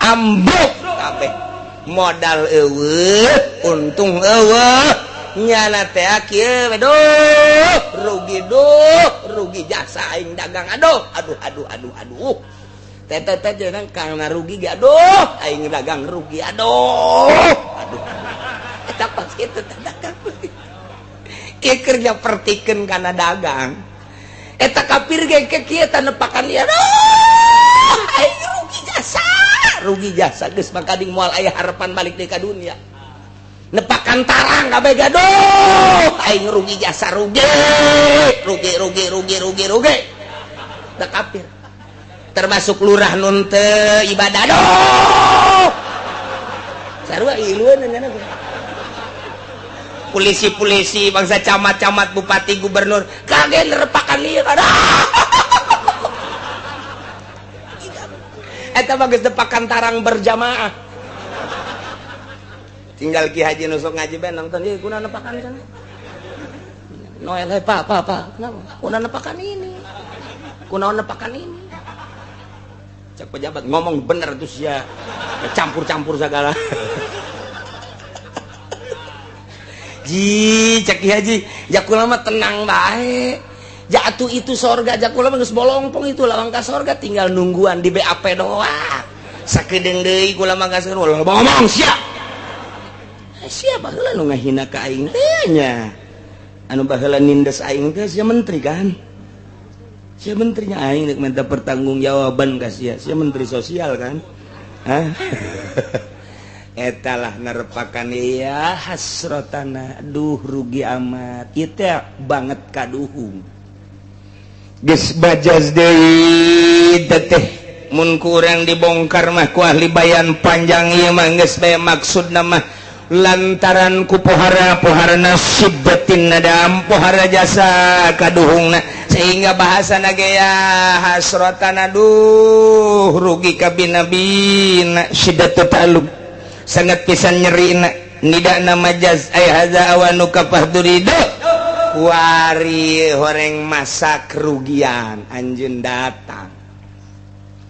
ambruk kabeh modal eueuh untung eueuh nyana teh kieu we duh rugi duh rugi jasa aing dagang aduh aduh aduh aduh aduh teh teh teh jeung kana rugi ge aduh aing dagang rugi aduh aduh eta pas kitu teh dagang kieu kerja pertikeun kana dagang eta kafir ge kieu teh nepakan ieu aduh aing rugi jasa rugi jasa geus mangkading moal aya harapan balik deui ka dunia nepakan tarang kabeh gaduh aing rugi jasa rugi rugi rugi rugi rugi rugi da kafir termasuk lurah nun teu ibadah aduh sarua ilueun nya polisi-polisi bangsa camat-camat bupati gubernur kaget nerepakan ieu aduh eta bagus depakan tarang berjamaah tinggal Ki Haji nusuk ngaji ben nonton ieu kuna nepakan sana Noel hei pak pak pak kenapa kuna nepakan ini kuna nepakan ini cek pejabat ngomong bener terus ya campur-campur segala ji cek Ki Haji jakula mah tenang bae jatuh itu sorga jakula mah geus bolongpong itu lawang ka sorga tinggal nungguan di BAP doang sakedeung deui kula mah geus ngomong sia sia baheula nu ngahina ka aing teh nya anu baheula nindes aing teh sia menteri kan sia menterinya aing rek minta pertanggungjawaban ka sia sia menteri sosial kan hah etalah nerepakan ya hasratana aduh rugi amat ieu teh banget kaduhung geus bajaz deui teteh mun kurang dibongkar mah ku ahli bayan panjang ieu mah geus bae maksudna mah lantaran ku pohara-pohara nasib batin nadam pohara jasa kaduhungna sehingga bahasana ge ya hasratana aduh rugi kabina-bina syiddatu ta'allum sangat pisan nyerina nidana majaz ay hadza awanu kafahduridu kuari horeng masa kerugian anjeun datang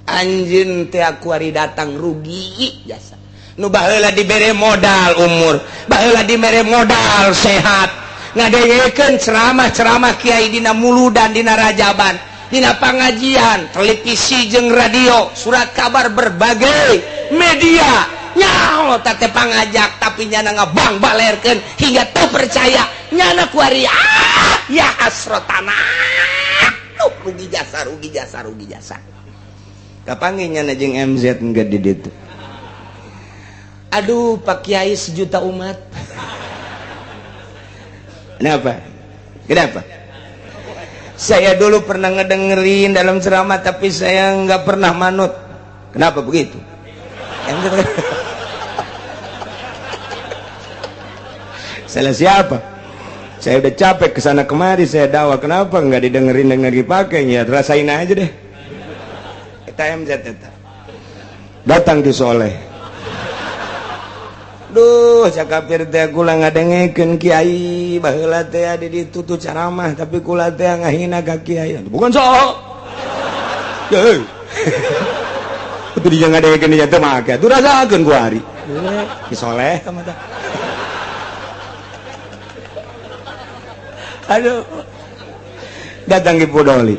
anjeun teh kuari datang rugi jasa nu baheula dibere modal umur baheula dibere modal sehat Ngadengekeun ceramah-ceramah kiai dina muludan, dina rajaban, dina pangajian, televisi jeung radio, surat kabar, berbagai media. Nyaho teh pangajak, tapi nyana ngabang balerkeun hingga teu percaya nyana kuari. Ah, ya hasrotana. Duh, rugi jasa, rugi jasa, rugi jasa. Kapanggih nyana jeung MZ enggak di ditu. Aduh, Pak Kiai sejuta umat. Kenapa? Kenapa? Saya dulu pernah ngedengerin dalam ceramah, tapi saya nggak pernah manut. Kenapa begitu? Salah siapa? Saya udah capek kesana kemari saya dakwah, kenapa nggak didengerin dan nggak dipakai? Ya rasain aja deh. Kita MZ eta. Datang di Soleh. Duh, cakapir teh kula ngadengekeun kiai baheula teh di ditu tuh ceramah, tapi kula teh ngahina ka kiai. Bukan so. Heuh. Itu dia ngadengekeun dia teh make. Tuh rasakeun ku hari. Ki Soleh ka mah. Aduh. Datang ki Pudoli.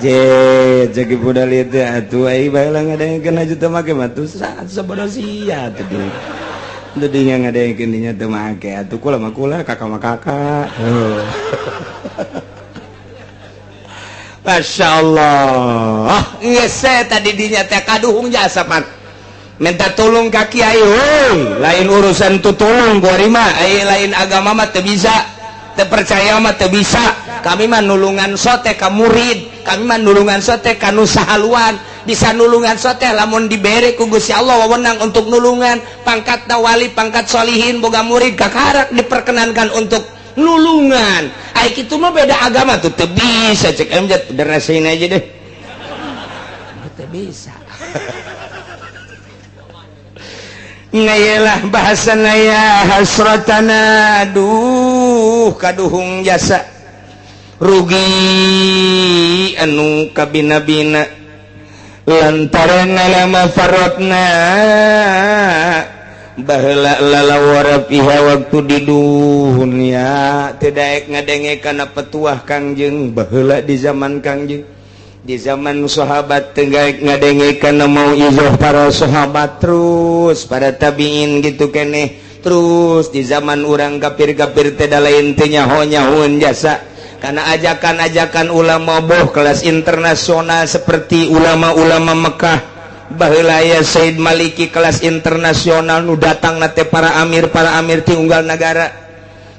Jadi Pudoli teh atuh ai baheula ngadengekeun aja teu make mah tuh sabodo sia atuh dia. Teu dinya ngadengekeun dinya teu make atuh kula mah kula, kakak mah kakak. Oh. Masya Allah. Geus tadi dinya teh kaduhung jasa pan. Minta tolong ka kiai euy, lain urusan tutulung kuari mah, ai lain agama mah teu bisa, teu percaya mah teu bisa. Kami mah nulungan sote ka murid, kami mah nulungan sote ka nu sahaluan, bisa nulungan sote lamun dibere ku Gusti Allah wewenang untuk nulungan, pangkat wali, pangkat solihin, boga murid kakarak diperkenankan untuk nulungan. Ai kitu mah beda agama tuh teu bisa cek MZ, udah rasain aja deh. Teu bisa. Ngayelah bahasana ya hasratana, aduh kaduhung jasa rugi anu kabina-bina lantaran ngalama farotna baheula lalawara piha waktu di dunia teu daek ngadenge kana petuah Kangjeng baheula di zaman Kangjeng, di zaman sahabat teu daek ngadenge kana mauizah para sahabat, terus para tabiin gitu keneh, terus di zaman urang kafir-kafir teh lain teu nyaho-nyahoeun jasa karena ajakan-ajakan ulama boh kelas internasional seperti ulama-ulama Mekah baheula aya Said Maliki kelas internasional nu datang na teh para amir ti unggal nagara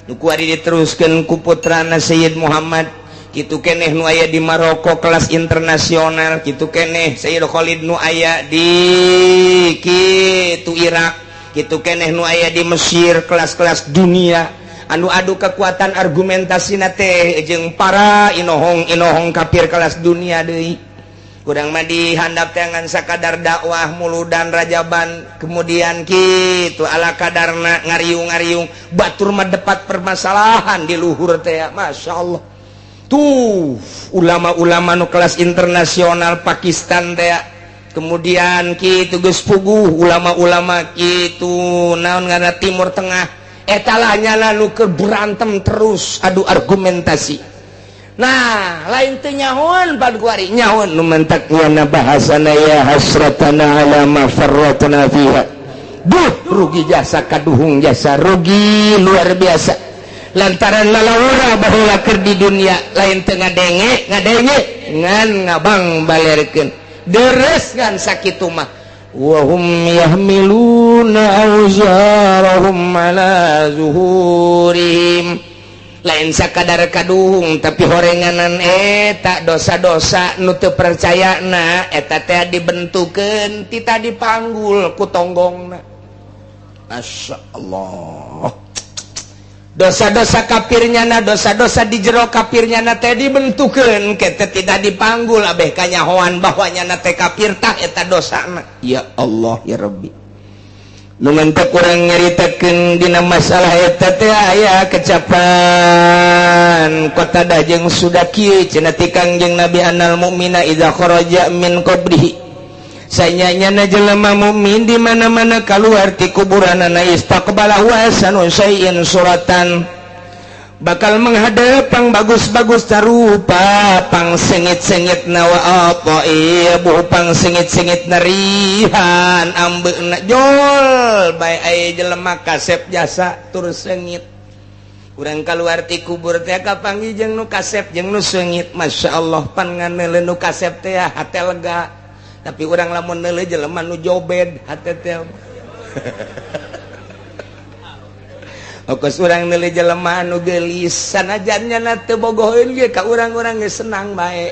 nu kuari diteruskeun ku putrana Sayyid Muhammad kitu keneh nu aya di Maroko kelas internasional kitu keneh Sayyid Khalid nu aya di kitu Irak kitu keneh nu aya di Mesir kelas-kelas dunia anu adu kekuatan argumentasi teh jeung para inohong-inohong kafir kelas dunia deui. Kurang mah dihandap tangan sakadar dakwah muludan rajaban kemudian kitu ala kadarna ngariung-ngariung batur mah depat permasalahan di luhur teh. Masya Allah tuh ulama-ulama nu kelas internasional Pakistan teh, kemudian kitu geus puguh ulama-ulama kitu naon ngaranna Timur Tengah etalah nyana nu keur berantem terus adu argumentasi. Nah lain teu nyahoan pan kuari nyahoan nu mentak nyana bahasana ya hasratana ala ma farratna fiha. Duh rugi jasa kaduhung jasa rugi luar biasa lantaran lalawara baheula keur di dunia lain teu ngadenge ngadenge ngan ngabang balerkeun deres ngan sakitu mah. Wahum yahmiluna awzarahum ala zuhurihim. Lain sakadar kaduhung tapi horenganan eta dosa-dosa nu teu percayana eta teh dibentukeun ti tadi panggul ku tonggongna. Masya Allah. Dosa-dosa kafirnya na dosa-dosa di jero kafirnya na teh dibentukeun ke teh tidak dipanggul abeh kanyahoan bahwa nyana teh kafir tah eta dosana. Ya Allah ya Rabbi. Nu mantep kurang nyaritakeun dina masalah eta teh aya kecapan Qatadah jeung Sudaki cenah ti Kangjeng Nabi annal mu'mina idza kharaja min qabrihi. Sanyanyana jelema mukmin di mana-mana keluar ti kuburanana istaqbalahu ahsanu syai'in suratan bakal menghadap pang bagus-bagus tarupa pang sengit-sengit nawa apa ibu pang sengit-sengit narihan ambeuna jol bae aya jelema kasep jasa tur sengit. Urang kaluar ti kubur teh kapanggih jeung nu kasep jeung nu sengit. Masya Allah pan nganeuleuh nu kasep teh hate lega, tapi urang lamun neuleuh jelema nu jobed hate teh. Okos urang neuleuh jelema anu geulis sanajan nya teu bogoheun ge ka urang-urang geus senang bae.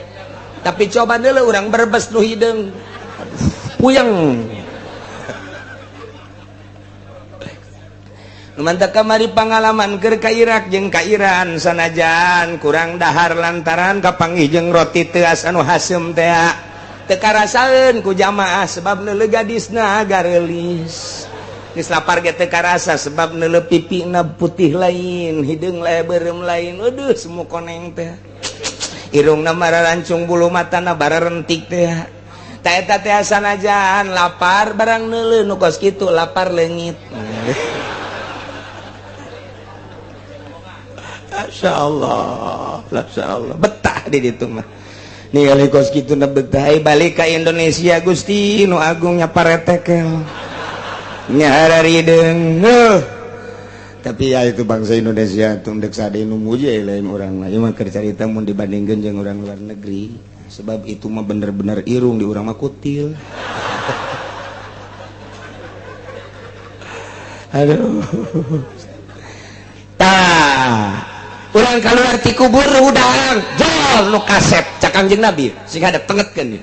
Tapi coba neuleuh urang berbes nu hideung puyeng. Mantap kamari pangalaman keur ka Irak jeung ka Iran sanajan kurang dahar lantaran kapanggih jeung roti teuas anu haseum teh teu karasaeun ku jamaah sebab neuleuh gadisna gareulis. Geus lapar ge teu karasa sebab neuleuh pipina putih lain, hideung lae beureum lain. Aduh semua koneng teh. Irungna mararancung bulu matana bararentik teh. Ta eta teh sanajan lapar barang neuleuh nu kos kitu lapar leungit. Masya Allah, Masya Allah, betah di ditu mah. Ningali kos kitu na betah, balik ka Indonesia Gusti nu agungnya paretekel. Nyara rideung. Tapi ya itu bangsa Indonesia tuh ndek sade nu muji lain urang mah. Ieu mah keur carita mun dibandingkeun jeung urang luar negeri. Sebab itu mah bener-bener irung di urang mah kutil. Aduh. Tah, urang keluar ti kubur hudang jol nu kasep cak Kangjeng Nabi sing hadap tengetkeun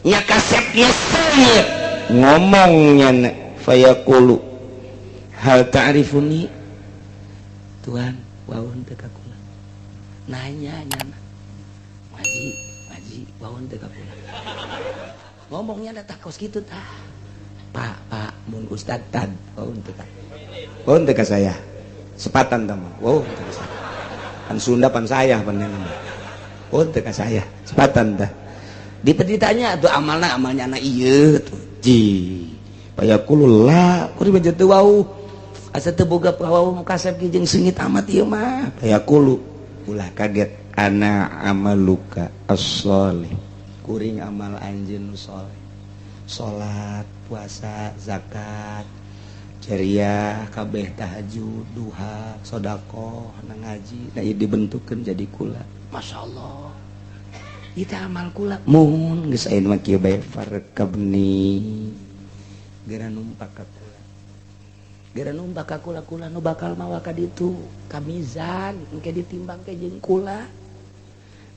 nya kasepnya seungit ngomongnya fayaqulu hal ta'rifuni Tuhan waun teu ka kula nanya nya ngaji ngaji waun teu ka kula ngomongnya da tah kos kitu tah Pak Pak mun ustad tad waun teu ka waun teu ka saya sepatan tah mah waun teu ka saya pan Sunda pan saya pan oh teu ka saya sepatan tah dipeditanya tuh amalna amalnya anak ieu tuh ji payaqulu la kuring mah teu wau asa teu boga wau kasep ge jeung seungit amat ieu mah payaqulu ulah kaget ana amaluka as-soleh kuring amal anjeun nu soleh salat puasa zakat ceria kabeh tahajud duha sedekah na ngaji nah ieu dibentukkeun jadi kula masyaallah ieu teh amal kula mun geus aya mah kieu bae farkabni geura numpak ka kula geura numpak ka kula kula nu bakal mawa ka ditu ka mizan engke ditimbang ke jeung kula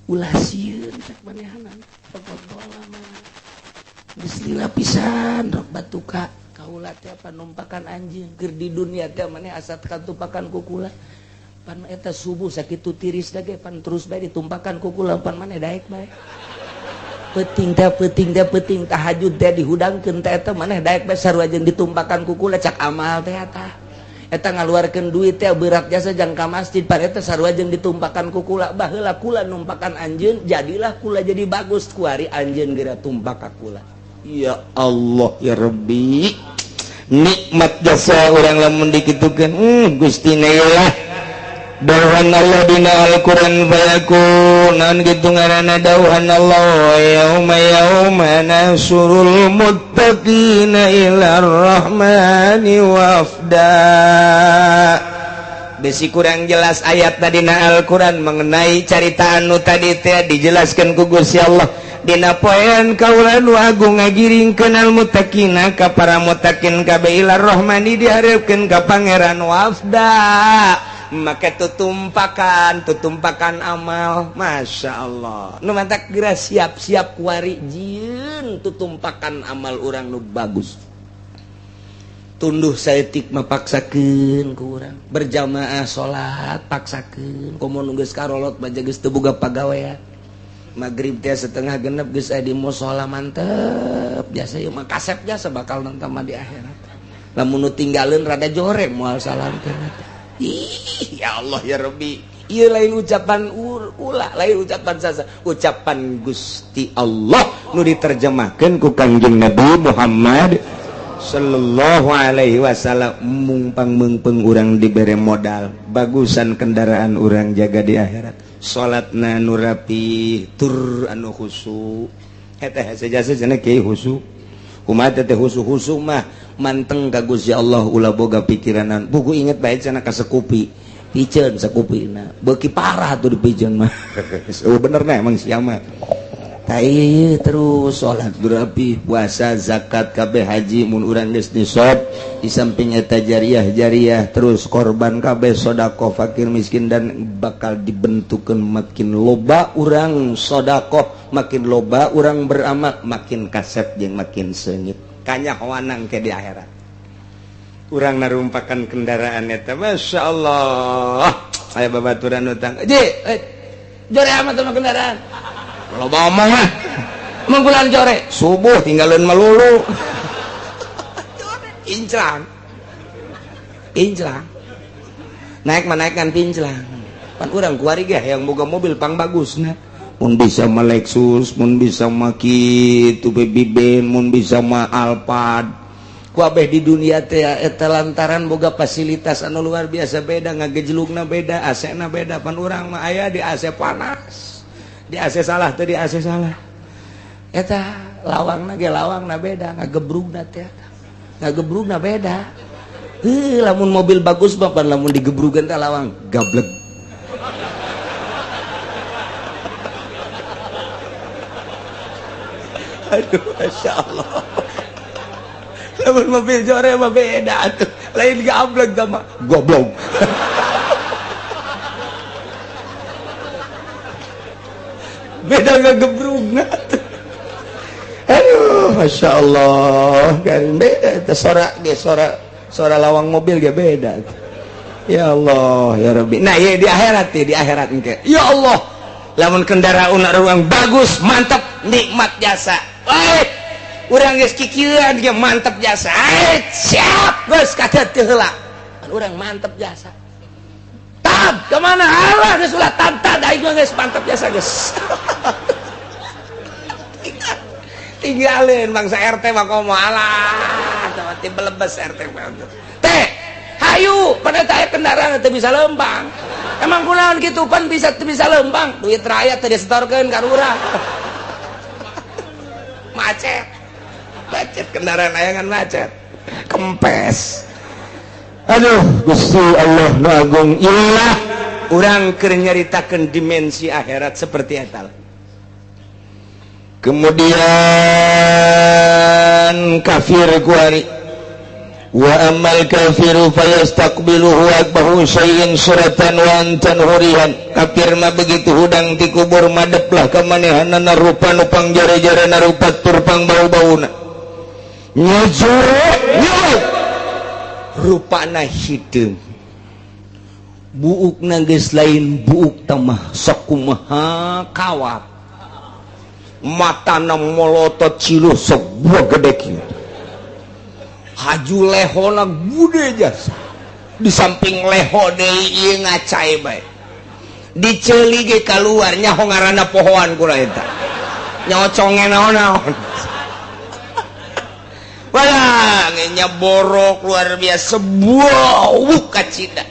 ulah sieun cek manehanan pogotol mah geus lila pisan rok batuka kaula teh panumpakan anjeun keur di dunia teh maneh asa katumpakan ku kula pan eta subuh sakitu tiris ge pan terus bae ditumpakan ku kula pan maneh daek bae peuting teh peuting teh peuting tahajud teh dihudangkeun teh eta maneh daek bae sarua jeung ditumpakan ku kula cak amal teh eta eta ngaluarkeun duit teh berat jasa jang ka masjid pan eta sarua jeung ditumpakan ku kula baheula kula numpakan anjeun jadilah kula jadi bagus kuari anjeun geura tumpak ka kula. Ya Allah ya Rabbi nikmat jasa orang lamun dikitukeun Gusti lah dawuhan Allah dina Al-Qur'an fayakun naon kitu ngaranna dawuhan Allah yauma yauma nasurul muttaqina ila rahmani wafda. Besi kurang jelas ayat dina Al-Qur'an mengenai carita anu tadi teh dijelaskeun ku Gusti Allah dina poean kaula nu agung ngagiringkeun al muttaqina ka para muttaqin kabeh ila rahmani dihareupeun ka pangeran wafda. Maka tutumpakan amal Masya Allah nu mantak geura siap-siap kuari jieun tutumpakan amal urang nu bagus tunduh saeutik mah paksakeun ku urang berjamaah salat paksakeun komo nu geus karolot baja geus teu boga pagawean maghrib teh setengah genep geus aya di musala mantep biasa ieu mah kasep jasa bakal nonton mah di akhirat lamun nu tinggaleun rada joreng moal salam teh. Ih, ya Allah ya Rabbi ieu lain ucapan ulah lain ucapan sasa ucapan Gusti Allah Nu diterjemahkeun ku Kangjeng Nabi Muhammad sallallahu alaihi wasallam. Mungpang meungpeung urang dibere modal bagusan kendaraan urang jaga di akhirat, salatna nu rapi tur anu khusyuk. Eta hese jasa cenah kieu khusyuk. Kumaha teh khusyuk? Khusyuk mah manteng ka Gusti Allah, ulah boga pikiranan. Buku inget bae cenah ka sekupi, piceun sekupina beuki parah tuh dipiceun mah. Oh, bener nah emang sia mah. Tai terus salat rapi, puasa, zakat kabeh, haji mun urang geus nisab. Di samping eta jariah jariah, terus korban kabeh, sedekah fakir miskin, dan bakal dibentukkan makin loba urang sedekah, makin loba urang beramal, makin kasep jeung makin seungit kanyahoanang ke di akhirat urang narumpakan kendaraan eta. Masya Allah, aya babaturan utang ji, eh, jore amat sama kendaraan, loba omong ah. Mengkulan jore subuh tinggalin melulu, inclang inclang naik menaikkan pinclang. Pan urang kuari ge yang boga mobil pang bagus. Nah, mun bisa mah Lexus, mun bisa mah kitu Baby Ben, mun bisa mah Alphard. Ku abeh di dunia teh eta lantaran boga fasilitas anu luar biasa, beda ngagejlugna, beda AC na beda. Pan urang mah aya di AC panas, di AC salah teh, di AC salah. Eta lawangna ge lawangna beda, ngagebrugna teh ngagebrugna beda. Heuh, lamun mobil bagus mah pan lamun digebrugan teh lawang gablek. Aduh, Masya Allah, lamun mobil jore mah beda tuh, lain gablek sama goblok, beda ngegebrugna. Aduh, Masya Allah, kan beda sora ge, sora sora lawang mobil ge beda. Ya Allah ya Rabbi. Nah ya, di akhirat ya, di akhirat engke ya Allah, lamun kendaraan urang bagus, mantap, nikmat jasa. Eh, urang geus kikieuan ge mantap jasa. Eh, siap geus katet teu heula, urang mantap jasa. Tab kemana? Allah, geus ulah tab tab, aing mah geus mantap jasa geus. Tinggalin bangsa RT mah komo, alah mati belebes RT mah teh. Hayu pada teh kendaraan teh bisa lempang. Emang kunaon kitu pan bisa teu bisa lempang? Duit rakyat teh disetorkeun ka urang. Macet macet kendaraan ayangan macet kempes. Aduh Gusti Allah nu agung, ilah urang keur nyaritakeun dimensi akhirat seperti eta. Kemudian kafir kuari, wa ammal kafiru fayastaqbiluhu akbahu syai'in suratan wa antan hurihan. Kafir mah begitu hudang ti kubur madeplah ka manehanana, rupa nupang jare-jare, rupa turpang bau-bauna, nyejure rupana hideung, buukna geus lain buuk tamah sakumaha kawat, matana molotot ciluh sebuah gede kieu, haju lehona bude jasa. Di samping leho deui ieu ngacai bae, diceuli ge kaluar, nyaho ngaranna pohoan kula eta nyoconge naon-naon. Walah, nya borok luar biasa, bau kacida,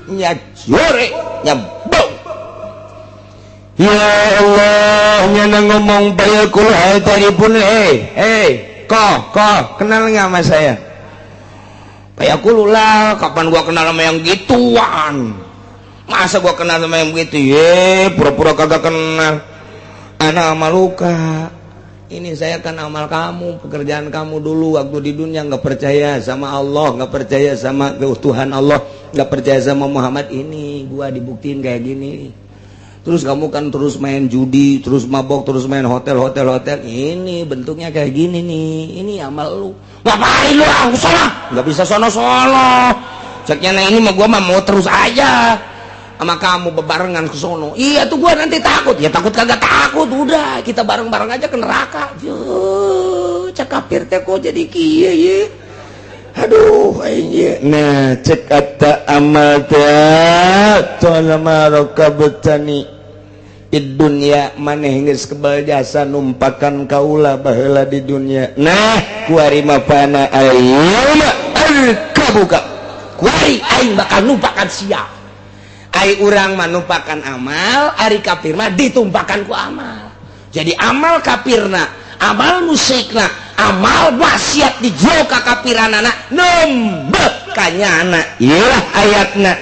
nya jore nya bau. Ya Allah, nyana ngomong bayakul hal tadi pun, eh eh kok kok kenal nggak sama saya? Bayakul lah, kapan gua kenal sama yang gituan? Masa gua kenal sama yang begitu? Ye, pura-pura kagak kenal. Anak maluka ini, saya kan amal kamu, pekerjaan kamu dulu waktu di dunia nggak percaya sama Allah, nggak percaya sama Tuhan Allah, nggak percaya sama Muhammad. Ini gua dibuktiin kayak gini. Terus kamu kan terus main judi, terus mabok, terus main hotel hotel hotel. Ini bentuknya kayak gini nih, ini amal lu. Ngapain lu? Aku salah nggak bisa sono sono ceknya. Nah, ini mah gua mah mau terus aja sama kamu bebarengan ke sono. Iya tuh, gua nanti takut. Ya takut kagak takut, udah kita bareng-bareng aja ke neraka. Yuh, cek kafir teh kok jadi kieu ye. Aduh, aing. Nah, cek kata amal teh tolama rakabtani. Di dunia maneh geus kebal jasa numpakan kaula baheula di dunia. Nah, kuari mah fana ayeuna kabuka, kuari aing bakal numpakan sia. Ai urang mah numpakan amal, ari kafir mah ditumpakan ku amal. Jadi amal kafirna, amal musyrikna, amal maksiat di jero kakafiranana nembe kanyana. Iyalah ayatna,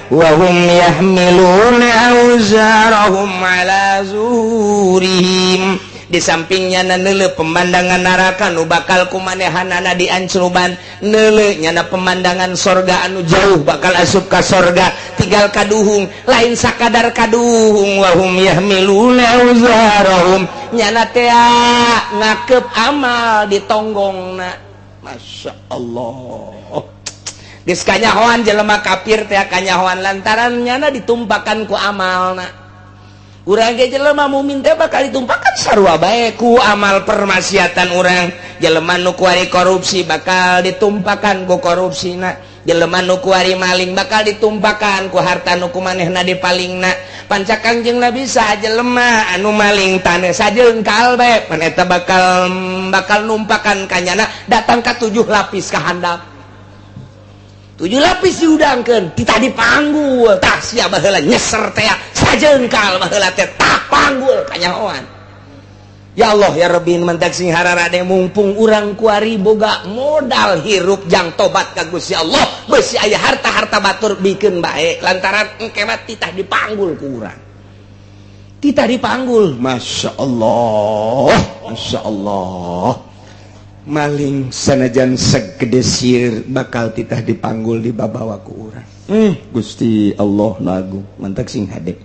wahum yahmiluna auzarahum ala zuhurihim. Di sampingnya neuleu pemandangan neraka nu bakal kumanehanana diancruban, neuleu nyana pemandangan sorga anu jauh, bakal asup ka sorga, tinggal kaduhung. Lain sakadar kaduhung, wahum yahmiluna auzarahum, nyana teh ngakep amal di tonggongna. Masya Allah, geus kanyahoan jelema kafir teh kanyahoan lantaran nyana ditumpakan ku amalna. Urang ge jelema mukmin teh bakal ditumpakan sarua bae ku amal permaksiatan urang. Jelema nu kuari korupsi bakal ditumpakan ku korupsina, jelema nu kuari maling bakal ditumpakan ku harta nu kumanehna dipalingna. Panca Kangjeng Nabi, saha jelema anu maling taneuh sajengkal bae, pan eta bakal bakal numpakan kanyana datang ka tujuh lapis ka handap, tujuh lapis diudangkeun, titah dipanggul. Tah, sia baheula nyeser teh sajengkal baheula teh, tah panggul kanyahoan. Ya Allah ya Rabbi, mantak sing hararade, mumpung urang kuari boga modal hirup jang tobat ka Gusti Allah, beusi aya harta-harta batur bikeun bae, lantaran engke mah titah dipanggul ku urang, titah dipanggul. Masya Allah, Masya Allah, maling sanajan segede sieun bakal titah dipanggul, dibabawa ku urang. Gusti Allah lagu, mantak sing hade,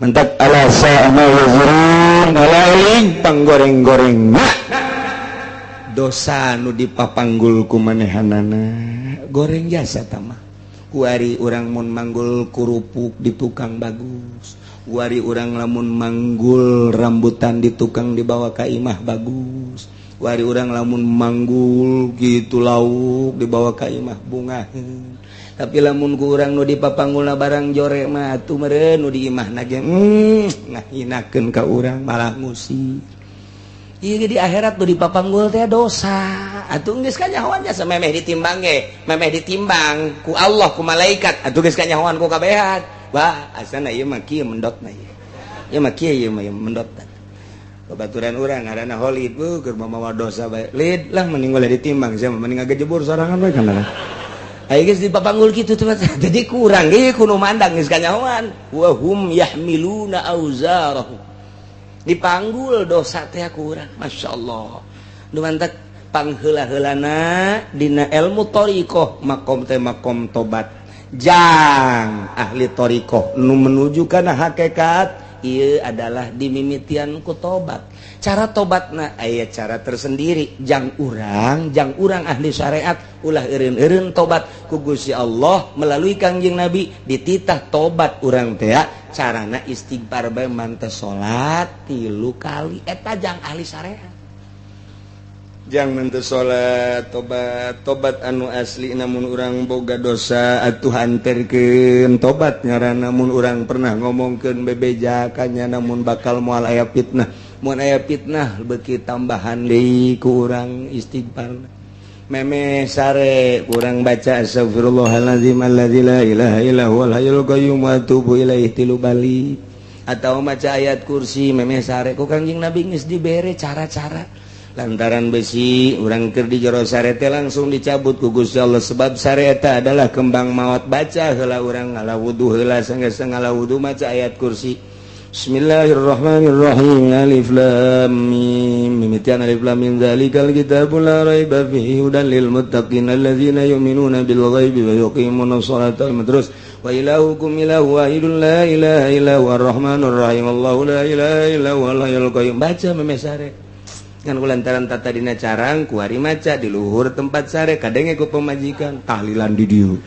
mantak ala sa'a ma yazirun. Ala eling panggoreng-goreng dosa nu dipapanggul ku manehanana, goreng jasa tamah. Kuari urang mun manggul kerupuk di tukang bagus, kuari urang lamun manggul rambutan di tukang dibawa ka imah bagus, wari urang lamun manggul gitu lauk dibawa ka imah bunga. Tapi lamun ku urang nu dipapanggulna barang jore mah atuh meureun nu di imah ge ngahinakeun ka urang, malah ngusir. Ieu di akhirat nu dipapanggul teh dosa atuh. Geus kanyahoan jasa, memeh ditimbang ge, memeh ditimbang ku Allah, ku malaikat, atuh geus kanyahoan ku kabehan. Wah, asana ieu mah kieu mendotna, ieu ieu mah kieu, ieu mah mendot. Babaturan urang ngaranna Holid, bu keur mamawa dosa bae. Lid lah, mending ulah ditimbang sia, mending ngagejebur sorangan bae kana. Ayo geus dipapanggul kitu tuh, jadi kurang ge kudu mandang geus kanyahoan. Wa hum yahmiluna auzarahum, dipanggul dosa teh kurang. Masya Allah, nu mantak pangheula-heulana dina ilmu thariqah, makom teh makom tobat jang ahli thariqah nu menuju kana hakikat. Ieu adalah dimimitian ku tobat. Cara tobatna aya cara tersendiri jang urang ahli syariat. Ulah eureun-eureun tobat. Ku Gusti Allah melalui Kangjeng Nabi dititah tobat urang teh carana istighfar bae, manteh salat tilu kali. Eta jang ahli syariat, jang manteh salat tobat. Tobat anu asli, namun urang boga dosa atuh hanterkeun tobat ngaranna. Namun urang pernah ngomongkeun bebeja kanya, namun bakal moal aya fitnah. Mun aya fitnah beuki tambahan deui ku urang istighfar. Meme sare kurang baca astagfirullahalazim alladzi la ilaha illa huwal hayyul qayyum wa atubu ilaihi tilu bali atau maca ayat kursi meme sare. Ku Kangjeng Nabi geus dibere cara-cara, lantaran besi urang keur di jero sare teh langsung dicabut ku Gusti Allah, sebab sare eta adalah kembang maut. Baca heula urang ngala wudu heula, sanggeus ngala wudu maca ayat kursi. Bismillahirrahmanirrahim. Alif lam mim, mimitian alif lam mim, dzalikal kitabul la raiba fihi hudan lil muttaqin alladzina yu'minuna bil ghaibi wa yuqimuna sholata. Terus wa ilahukum ilahu wahidun la ilaha illa huwar rahmanur rahim, Allahu la ilaha illa huwal hayyul qayyum. Baca meme sare kan, kulantaran tata dina carang kuari maca di luhur tempat sare, kadenge ku pemajikan tahlilan di dieu,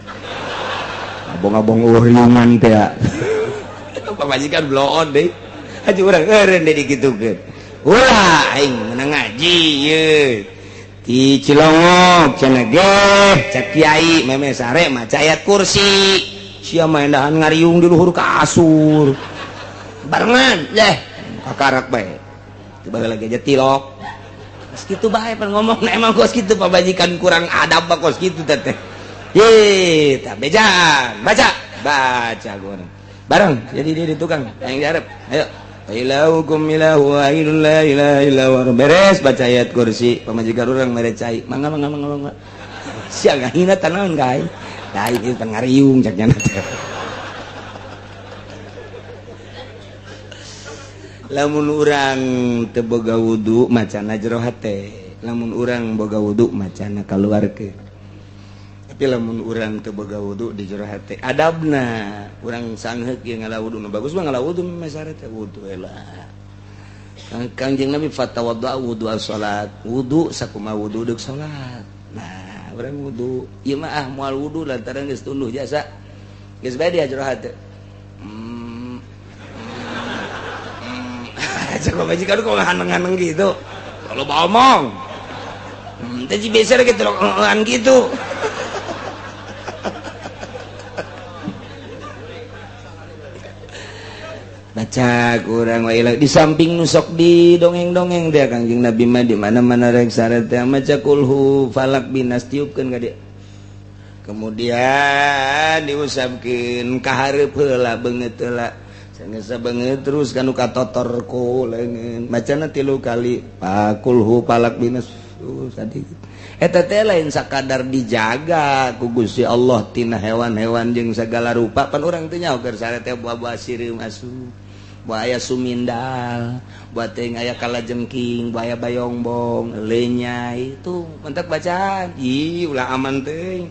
abong-abong riungan teh. Pamajikan bloon deh, haji urang eureun deui dikitukeun. Ulah, aing menang ngaji ye di Cilongok cenah geh, cek kiai meme sare maca ayat kursi, sia mah endahan ngariung di luhur kasur. Barengan, yeh. Kakarak bae. Coba lagi aja tilok. Kos kitu bae pan ngomong emang kos kitu pamajikan kurang adab mah kos kitu teh. Ye, tah bejaan. Baca, baca gua. Bareng jadi dia di tukang yang diharap. Ayo. Ilahukum ilahu wahidun la ilaha illa huwa. Beres baca ayat kursi, pamajikan urang mere cai. Mangga mangga mangga mangga. Sia ngahina tanaon ka aing. Lain ieu teh ngariung cak nyana teh. Lamun urang teu boga wudu macana jero hate, lamun urang boga wudu macana kaluarkeun. Tapi lamun urang teu boga wudu di jero hate, adabna urang sangheuk ieu ngala wudu nu bagus mah ngala wudu mesare teh wudu heula. Kangjeng Nabi fatawadda wudu as-salat, wudu sakumaha wudu deuk salat. Nah, urang wudu ieu mah ah moal wudu lantaran geus tunduh jasa. Geus bae di jero hate. Cek majikan kok haneng-haneng gitu. Kalau omong. Teh biasa gitu loan gitu. Baca kurang wa di samping nusok di dongeng-dongeng dia Kangjeng Nabi mah di mana-mana rek sare teh maca kulhu falak binas tiupkeun ka dia. Kemudian diusapkeun ka hareup heula beungeut heula. Sanggeus beungeut terus kanu katotor ku leungeun. Macana 3 kali pakulhu falak binas tadi. Eta teh lain sakadar dijaga ku Gusti Allah tina hewan-hewan jeung sagala rupa pan urang teh nyaho keur sare teh buah-buah sireum asup. Buaya sumindal, buat teh aya kalajengking, buaya bayongbong, lenyai itu mentak bacaan. Ih, ulah aman teh.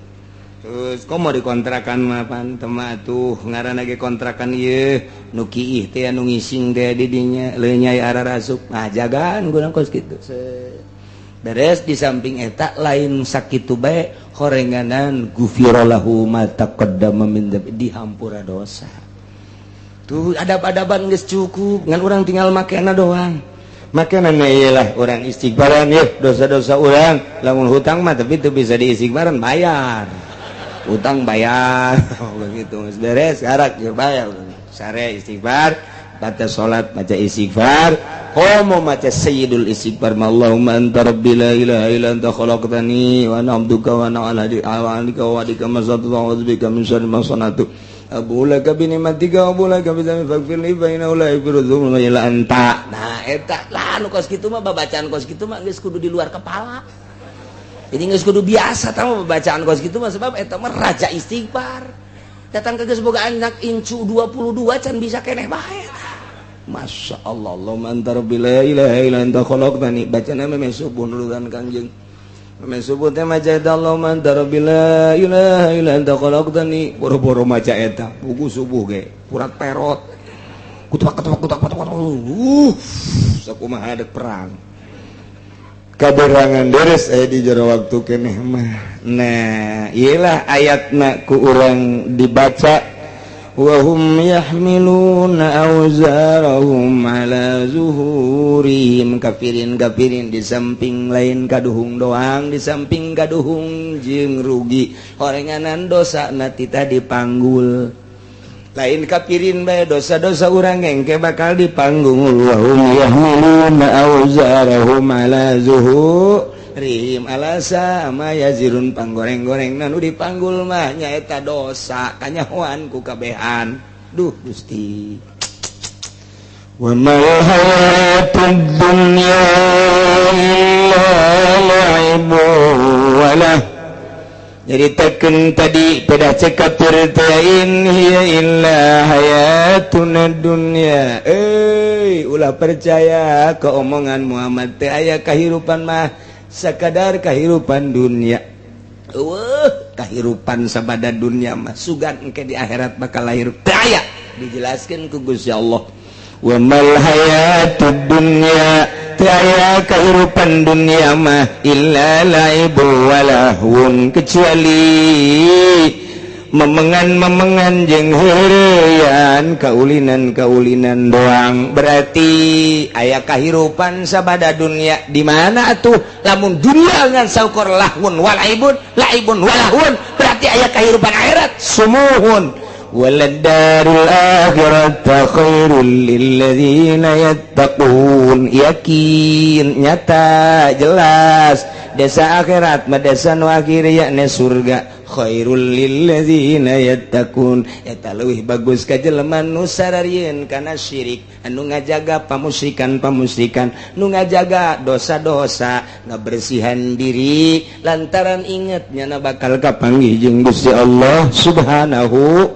Terus kok mau dikontrakan mah pan tema tuh ngaranna ge kontrakan ieu nu kiih teh anu ngising teh di dinya lenyai ararasup. Nah, jagaan guna kos kitu. Beres di samping eta lain sakitu bae horenganan gufira lahu ma taqaddama min dzambi, dihampura dosa. Tuh adab-adaban geus cukup ngan urang tinggal makena doang. Makena ieu lah urang istighfaran yeuh dosa-dosa urang lamun hutang mah tapi teu bisa diistighfaran bayar. Utang bayar begitu geus beres karak jeung bayar. Sare istighfar, baca salat baca istighfar, komo maca sayyidul istighfar Allahumma anta rabbi la ilaha illa anta khalaqtani wa ana abduka wa ana ala ahdika wa wa'dika masata'tu a'udzu bika min syarri ma sana'tu. Abu laka bi ni'matika wa abu laka bi dzambi faghfir li fa innahu la yaghfiru dzunuba illa anta. Nah eta lah anu kos kitu mah babacaan kos kitu mah geus kudu di luar kepala. Jadi geus kudu biasa tah babacaan kos kitu mah sebab eta mah raja istighfar. Datang ke geus boga anak incu 22 can bisa keneh bae. Masya Allah, Allahumma anta rabbi la ilaha illa anta khalaqtani. Bacana meh subuh nuluran Kangjeng. Meh subuh teh maca eta Allahumma anta rabbi la ilaha illa anta khalaqtani. Boro-boro maca eta, buku subuh ge purat perot. Kutuak kutuak kutuak kutuak. Sakumaha dek perang. Kaberangan deres aya di jero waktu keneh mah. Nah, ieu lah ayatna ku urang dibaca. Wahum yahmiluna awzarahum ala zuhurihim. Kafirin-kafirin di samping lain kaduhung doang, di samping kaduhung jeung rugi horenganan dosa na tita dipanggul. Lain kafirin bae dosa-dosa urang engke bakal dipanggul. Wahum yahmiluna awzarahum ala zuhurihim alasa ma yazirun. Panggoreng-goreng nu dipanggul mah nyaeta dosa kanyahoan ku kabehan. Duh Gusti. Wa mal hayatud dunya illa la'ibun wa lah. Jadi teken tadi pada cekap in hiya illa hayatuna dunya. Ulah percaya ke omongan Muhammad teh aya kahirupan mah sakadar kahirupan dunia. Eueuh, kahirupan sabada dunia mah sugan engke di akhirat bakal lahir teu aya. Dijelaskeun ku Gusti Allah. Wa mal hayatud dunya, teu aya kahirupan dunia mah illa la'ibun wa lahwun, kecuali memengan-memengan jeung heureuyan, kaulinan-kaulinan doang. Berarti aya kahirupan sabada dunia di mana atuh? Lamun dunia ngan saukur lahwun walaibun, laibun walahwun, berarti aya kahirupan akhirat sumuhun. Waladdarul akhirata khairul lilladzina yattaqun. Yakin, nyata, jelas desa akhirat mah desa nu akhir, yakni surga. Khairul lilladzina yattaqun, eta leuwih bagus ka jelema nu sararieun kana syirik, anu ngajaga pamusyrikan-pamusyrikan, nu ngajaga dosa-dosa, ngabersihan diri lantaran inget nyana bakal kapanggih jeung Gusti Allah Subhanahu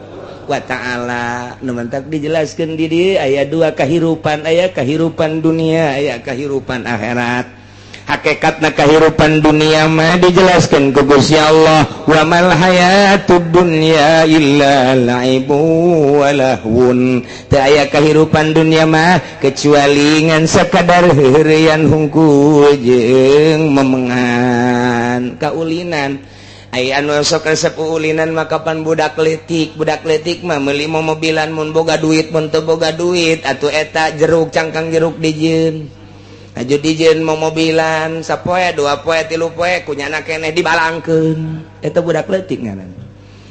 wa ta'ala. Nu mantak dijelaskan di dieu aya dua kahirupan, aya kahirupan dunia, aya kahirupan akhirat. Hakikatna kahirupan dunia mah dijelaskan ku Gusti Allah, wa mal hayatud dunya illa laibu wa lahwun. Teu aya kahirupan dunia mah kecuali ngan sakadar heureuyan hungkul jeung memengan kaulinan. Aya anu sok resep ulinan mah kapan budak leutik. Budak leutik mah meuli mobilan mun boga duit, mun teu boga duit atuh eta jeruk, cangkang jeruk dijieun. Aju dijieun mobilan sapoe, 2 poe, 3 poe, kunyana keneh dibalangkeun. Eta budak leutik ngaran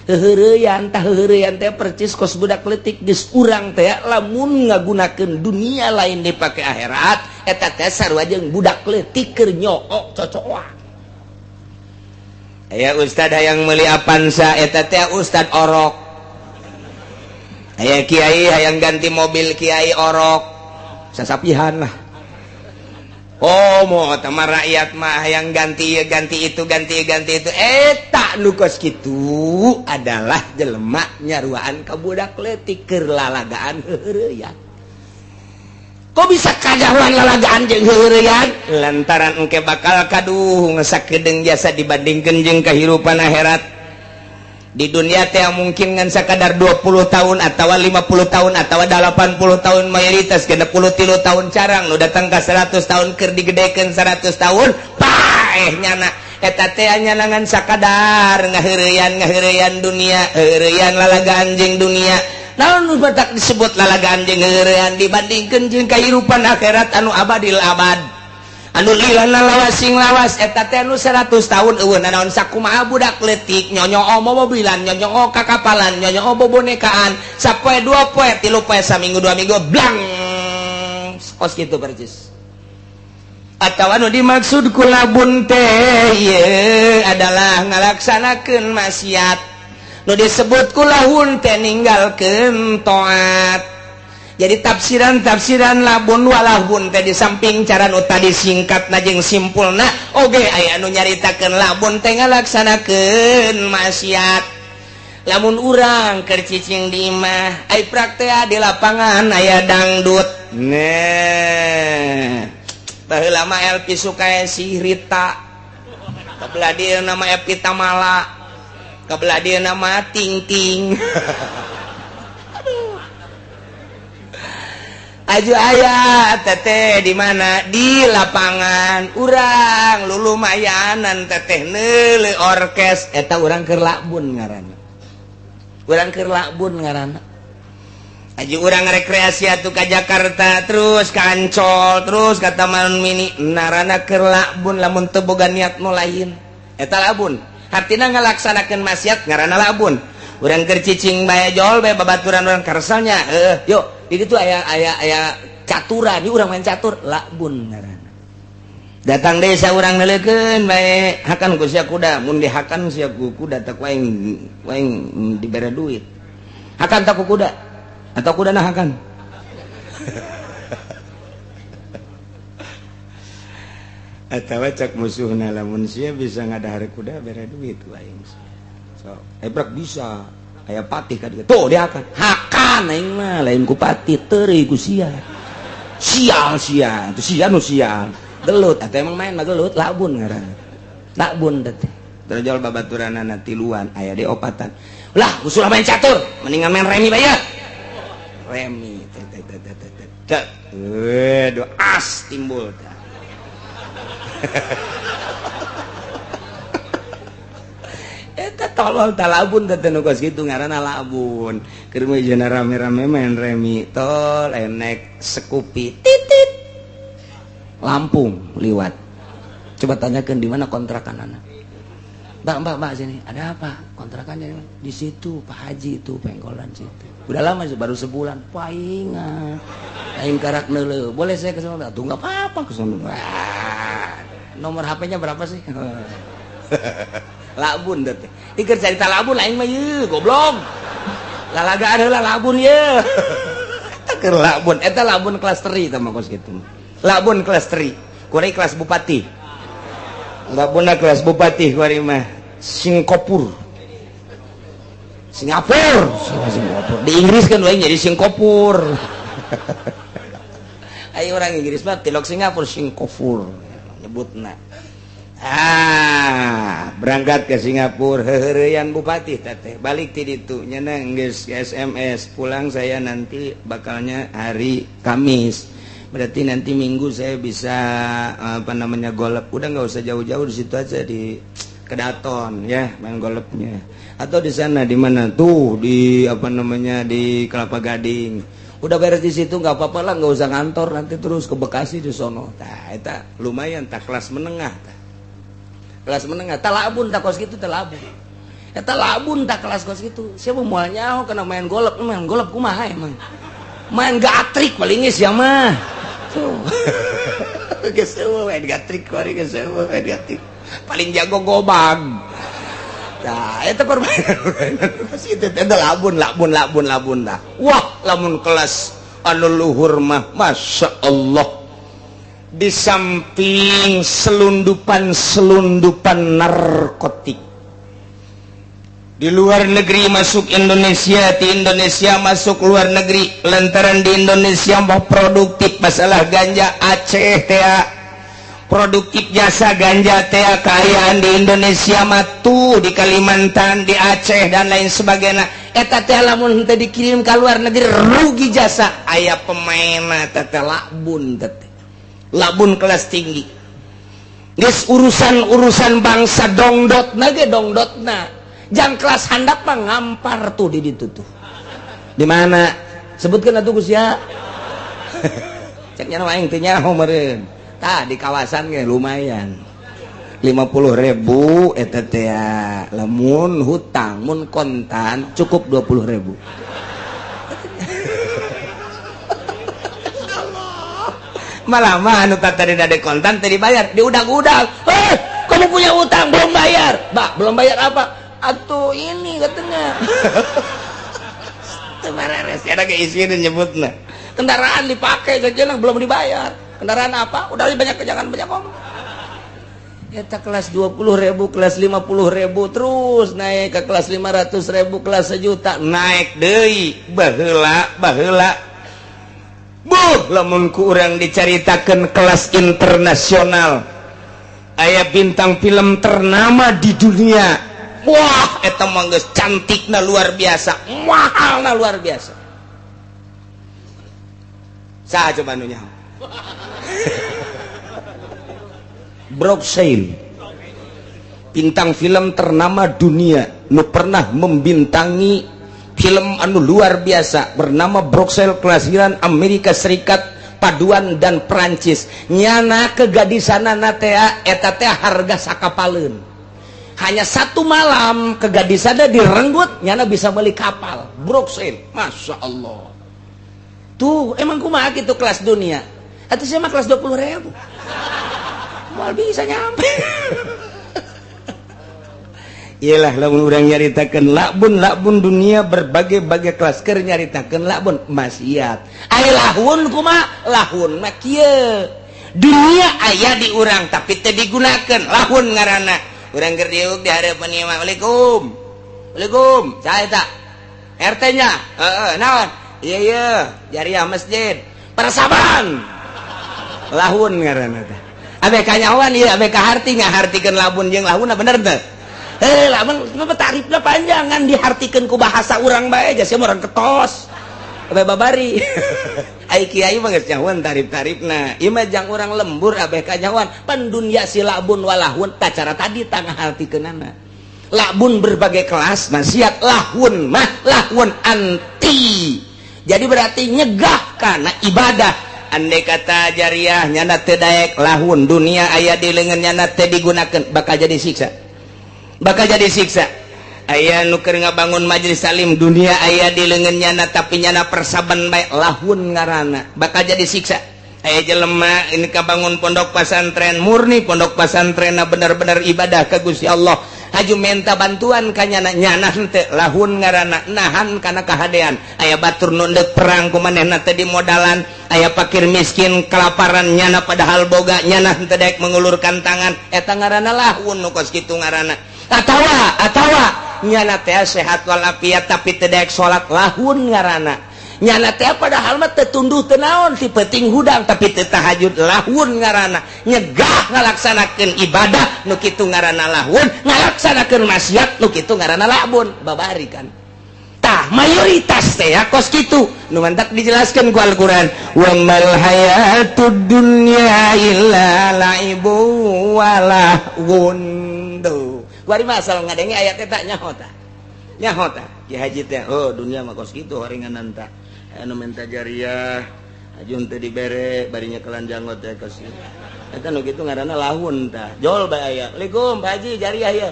heuheureyan. Tah, heuheureyan teh percis kos budak leutik. Geus urang teh lamun ngagunakeun dunia lain dipake akhirat, eta teh sarua jeung budak leutik keur nyook cocokan. Aya ustad hayang meuli Avanza, eta teh ustad orok. Aya kiai hayang ganti mobil kiai orok, sasapihan lah. Oh, mau sama rakyat mah yang ganti ya ganti itu, ganti ganti itu. Eta nu kos kitu adalah jelema nyaruaan ka budak leutik keur lalagaan heureuyang. Kok bisa kajahuan lalagaan jeung heureuyang? Lantaran engke bakal kaduh sakedeung jasa dibandingkeun jeung kehidupan akhirat. Di dunia teh mungkin ngan sakadar 20 tahun atau 50 tahun atau 80 tahun, mayoritas 63 tahun, carang nu datang ke 100 tahun. Keur digedekeun 100 tahun, paeh nyana. Eta teh nyana ngan sakadar ngaheureyan, ngaheureyan dunia, heureyan lalagaan jeung dunia. Naon nu batak disebut lalagaan jeung heureyan? Dibandingkeun jeung kahirupan akhirat anu abadil abad, anu lilana lawas sing lawas. Eta teh anu 100 tahun euweuh naon. Sakumaha budak leutik nyonyoo mobilan, nyonyoo kakapalan, nyonyoo bobonekaan, sapoe, 2 poe, 3 poe, saminggu, 2 minggu, blang, kos kitu percis. Atau anu dimaksud ku labun teh ieu adalah ngalaksanakeun maksiat, nu disebut ku lahun teh ninggalkeun taat. Jadi tafsiran-tafsiran labun walahun teh di samping cara nu tadi singkat jeung simpulna, oge aya anu nyaritakeun labun teh ngalaksanakeun maksiat. Lamun urang keur cicing di imah, ai praktea di lapangan aya dangdut. Nah, baheula mah Elvi Sukaesih, Rita, kabelah dieu nama Epi Tamala, kabelah dieu nama Ting Ting. Aduh. Aju aya teteh di mana? Di lapangan. Urang lulumayanan teteh neule orkes. Eta urang keur labun ngaranna, urang keur labun ngaranna. Aju urang rekreasi atuh ka Jakarta, terus ka Ancol, terus ka Taman Mini, narana keur labun. Lamun teu boga niat nu lain, eta labun, artina ngalaksanakeun maksiat ngaranna labun. Urang keur cicing bae, jol bae babaturan urang karsalnya, heuh, yuk di ditu aya aya aya caturan, ieu urang main catur, labun ngaranna. Datang desa urang neuleukeun bae, hakan ku sia kuda. Mun dihakan sia ku kuda tak aing, aing dibere duit. Hakan tak ku kuda atau kuda nah hakan? Atawa cak musuhna, lamun sia bisa ngadahar kuda, bere duit ku aing. So ebrak bisa aya patih ka dieu tuh, dihakan. Hakan aing mah lain ku patih, teureuy ku sia. Sial sia itu, sia nu sial gelut. Atau emang main mah gelut, labun ngaranna, labun teh. Terjual babaturanana tiluan, aya di opatan lah. Usul main catur, mendingan main remi bae. Remi teh teh teh teh teh teh, do as timbul teh. Eta tolol talabun teh, nu kos kitu ngaranna labun. Keur mah rame-rame main remi, tol enek sekupi titit Lampung liwat. Coba tanyakan di mana kontrakan anak. Mbak, mbak, mbak, sini. Ada apa? Kontrakannya di situ, Pak Haji itu pengkolan situ. Udah lama sih, baru sebulan. Paingan. Aing karak neuleuh. Boleh saya ke sana? Tuh enggak apa-apa ke sana. Nomor HP-nya berapa sih? Labun teh. Iker carita labun aing mah yeuh, goblok. Lalagaan heula labun ye. Eta keur labun, eta labun kelas teri tah mah kos kitu. Labun kelas teri. Kuari kelas bupati. Labunna kelas bupati kuari mah Singapura. Singapura, Singapura. Di Inggris kan lain jadi Singapura. Ayo orang Inggris mah tilok Singapura, Singapura nyebutna. Ah, berangkat ke Singapura, heureuyan bupati teteh. Balik ti ditu nya geus SMS, pulang saya nanti bakalnya hari Kamis. Berarti nanti Minggu saya bisa apa namanya golf. Udah nggak usah jauh-jauh, di situ aja di Kedaton ya main golfnya. Atau di sana di mana tuh di apa namanya di Kelapa Gading. Udah beres di situ nggak apa-apa lah, nggak usah ngantor nanti terus ke Bekasi di sono. Tah eta lumayan tak kelas menengah tah. Kelas menengah tak labun tak kos gitu tak labun. Eta labun tak kelas kos gitu. Siapa moal nyaho kana main golf kumaha emang. Main gatrik paling geus ya mah. Tuh. Geus main gatrik kuari geus main gatrik. Paling jago gobang. Nah, eta permainan kos kitu teh labun labun labun labun dah. Wah, lamun kelas anu luhur mah Masya Allah. Di samping selundupan-selundupan narkotik di luar negeri masuk Indonesia, di Indonesia masuk luar negeri, lantaran di Indonesia mau produktif masalah ganja. Aceh teh produktif jasa ganja teh, kaayaan di Indonesia matu di Kalimantan, di Aceh dan lain sebagainya. Eta teh lamun teh dikirim ke luar negeri rugi jasa. Aya pemain teh labun teh, labun kelas tinggi. Geus urusan-urusan bangsa dongdotna ge dongdotna. Jang kelas handap mah ngampar tuh di ditu tuh. Di mana? Sebutkeun atuh Gus ya. Cek nya aing teu nyaho meureun. Tah di kawasan ge lumayan. 50.000 eta teh lamun hutang, mun kontan cukup 20.000. Malah mah anu tadi dade kontan teh dibayar, diudag-udag. "Eh, kamu punya utang belum bayar." "Mbak, belum bayar apa?" "Atuh ini katanya." Teu bareres ada ke isina nyebutna. Kendaraan dipakai saja belum dibayar. Kendaraan apa? Udah banyak, jangan banyak ngomong. Eta kelas 20.000, kelas 50.000, terus naik ke kelas 500.000, kelas sejuta, naik deui. Baheula, baheula. Buh, lamun ku urang dicaritakeun kelas internasional. Aya bintang film ternama di dunia. Wah, eta mah geus cantikna luar biasa, mahalna luar biasa. Saha coba nu nyaho? Brooke, bintang film ternama dunia nu pernah membintangi film anu luar biasa bernama Brooke, kelahiran Amerika Serikat paduan dan Perancis. Nyana kegadisanana teh eta teh harga sakapaleun. Hanya satu malam kegadisanna direnggut, nyana bisa beli kapal. Brooke, Masya Allah. Tuh emang kumaha gitu kelas dunia. Atau saya mah kelas 20.000 moal bisa nyampe. Iyalah lamun urang nyaritakeun labun-labun dunia berbagai-bagai kelas, keur nyaritakeun labun maksiat. Aya lahun kumaha? Lahun mah kieu. Dunia aya di urang tapi teu digunakeun. Lahun ngaranna. Urang keur diuk di hareupeun ieu mah, "Waalaikum. Waalaikum." Saha eta? RT-nya. Heeh, naon? Iya iya, jariah masjid. Parasaban. Lahun ngaranna teh. Abe kanyawan ieu, abe kaharti ngahartikeun labun jeung lahunna bener teu? Eh, lamun tarifna panjangan dihartikeun ku bahasa urang bae aja sia orang ketos. Abe babari. Ai kiai mah geus nyahoan tarif-tarifna. Ieu mah jang urang lembur abe kanyawan. Pan dunya si labun walahun ta cara tadi tah ngahartikeunana. Labun berbagai kelas maksiat, lahun mah lahun anti. Jadi berarti nyegah karena ibadah. Andai kata jariah nyana teu daek lahun dunia aya di leungeun nyana teu digunakeun bakal jadi siksa. Bakal jadi siksa. Aya nu keur ngabangun majelis taklim, dunia aya di leungeun nyana, tapi nyana persaban bae, lahun ngaranna, bakal jadi siksa. Aya jelema ini kabangun pondok pesantren, murni pondok pesantren, bener-bener ibadah ke Gusti Allah, haju minta bantuan ka nyana, nyana henteu, lahun ngaranna, nahan kana kahadean. Aya batur nu deuk perang, ku manehna teh dimodalan. Aya pakir miskin kelaparan, nyana padahal boga, nyana henteu daek mengulurkan tangan, eta ngaranna lahun, nu kos kitu ngaranna. Atawa nyana teh sehat walafiat tapi teu daek salat, lahun ngaranna. Nyana teh padahal mah teu tunduh, teu naon, ti peuting hudang tapi teu tahajud, lahun ngaranna. Nyegah ngalaksanakeun ibadah, nu kitu ngaranna lahun. Ngalaksanakeun maksiat, nu kitu ngaranna labun. Babari kan tah mayoritas teh ya kos kitu. Nu mantak dijelaskeun ku Al-Qur'an, wa mal hayatud dunya illa laibu wa lahwun. Tuh kuari mah asal ngadenge ayat eta nyaho tah, nyaho tah Ki Haji teh. Oh, dunia mah kos kitu horenganan tah. Anu minta jariah ajun teu dibere, bari nyekelan janggot teh kos kitu. Eta nu kitu ngaranna lahun tah. Jol bae aya, "Assalamualaikum Pak Haji, jariah ieu."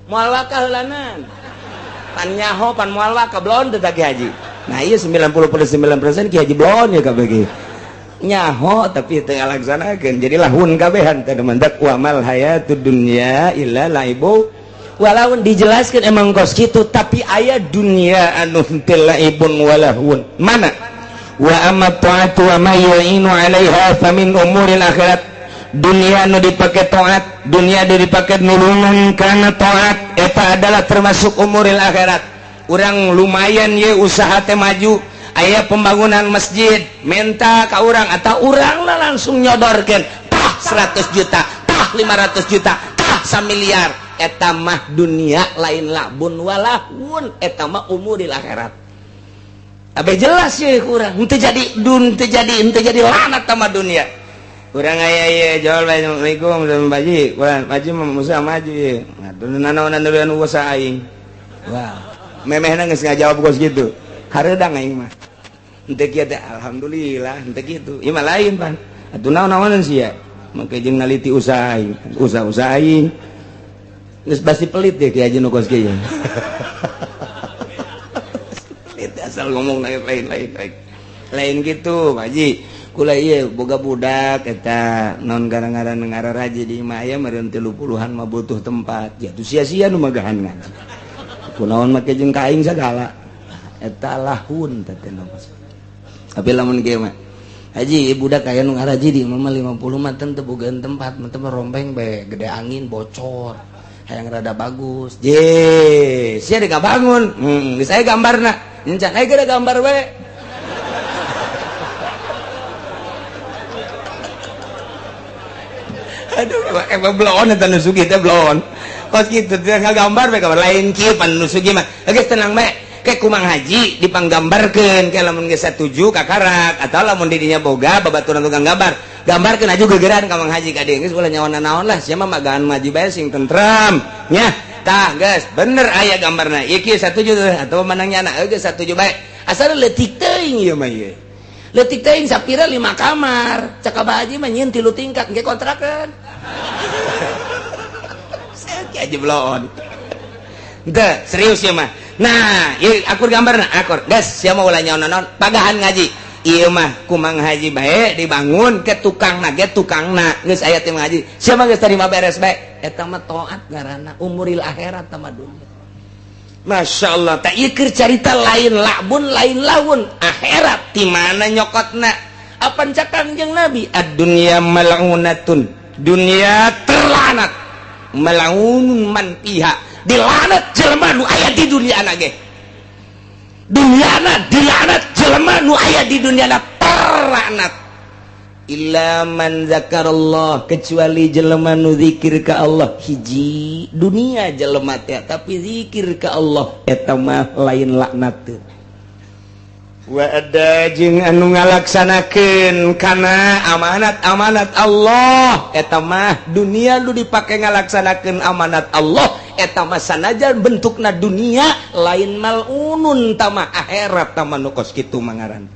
Moal wakah heulanan pan nyaho, pan moal wakah, blon teh Ki Haji. Nah, ieu 99% Ki Haji blon ya kabeh nyaho tapi teu ngalaksanakeun, jadi lahun kabehan teh. Mantak wa mal hayatud dunya illa laibu walaun dijelaskan emang kos gitu, tapi aya dunia anu henteu laibun walahun. Mana? Wa amma ta'atu wa ma yu'inu 'alaiha fa min umuril akhirat. Dunia nu dipake taat, dunia nu dipake nulungan kana taat, eta adalah termasuk umuril akhirat. Urang lumayan ye usaha teh maju, aya pembangunan masjid minta ka urang atau urang lah langsung nyodorkeun tah 100 juta, tah 500 juta, tah 1 miliar, eta mah dunia lain labun walahun, eta mah umuril akhirat. Abe jelas ya, kurang henteu jadi dun, henteu jadi, henteu jadi laknat sama dunia. Urang aya ye jual bae, "Assalamualaikum Pak Haji, urang Pak Haji mah usaha maju ye." Nah, nanaonan duluan usaha aing. Wah, memehna geus ngajawab kos kitu. Hareudang aing mah. Henteu kieu teh alhamdulillah, henteu kitu. Ieu mah lain pan. Atuh naon-naonan sia? Make jeung naliti usaha aing, usaha-usaha aing. Geus pasti pelit deh Ki Haji nu kos kieu. Pelit asal ngomong lain lain lain lain. Lain gitu, Pak Haji. Kula ieu boga budak eta non gara-gara ngararaji di imah aya meureun 30-an mah butuh tempat. Ya tuh sia-sia nu magahan ngaji. Kunaon make jeung ka aing sagala. Eta lahun teh teh. Tapi lamun kieu mah, "Haji, budak aya nu ngaraji di imah mah 50 mah teu bogaan tempat, mah teh rompeng bae, gede angin bocor. Hayang rada bagus." Je, sia deuk bangun. Geus aya gambarna. Encan aya gede gambar we. Aduh, emang bloon eta nu sugih teh bloon. Kos kitu teh ngagambar we gambar lain kieu pan nu sugih mah. Geus tenang bae. Kayak kumang haji dipanggambarkeun, kayak lamun geus satuju kakarak atau lamun di dinya boga babaturan tukang gambar. Gambarkeun aju gegeran ka Mang Haji ka dieu, geus ulah nyawa naon lah, sia mah magahan maju bae sing tentrem. Nya, tah geus bener aya gambarna. Ieu kieu satuju atau manang nyana geus satuju bae. Asal leutik teuing ieu mah ieu. Leutik teuing sapira 5 kamar. Cek Abah Haji mah nyieun 3 tingkat engke kontrakeun. Saya aja belon. Ente serius ya mah. Nah, ieu akur gambarna, akur. Geus, sia mah ulah nyaon naon, pagahan ngaji. Ieu mah kumang haji bae dibangun ke tukangna ge tukangna geus aya teh ngaji. Sia mah geus tarima beres bae. Eta mah taat ngaranna, umuril akhirat sama dunia. Masya Allah, tak ieu keur carita lain labun lain laun akhirat di mana nyokotna? Apan cak Kangjeng Nabi, ad-dunya mal'unatun. Dunia terlanat. Mal'unun man fiha. Dilanat jelema nu aya di dunia na ge. Dunyana dilanat, jelema nu aya di dunia na terlanat. Illa man zakarallah, kecuali jelema nu zikir ka Allah. Hiji dunia jelema teh tapi zikir ka Allah, eta mah lain laknat teu. Wa ada jeung anu ngalaksanakeun kana amanat-amanat Allah, eta mah dunia nu dipake ngalaksanakeun amanat Allah, eta mah sanajan bentukna dunia lain malunun tama akhirat tama nu kos kitu mangaran.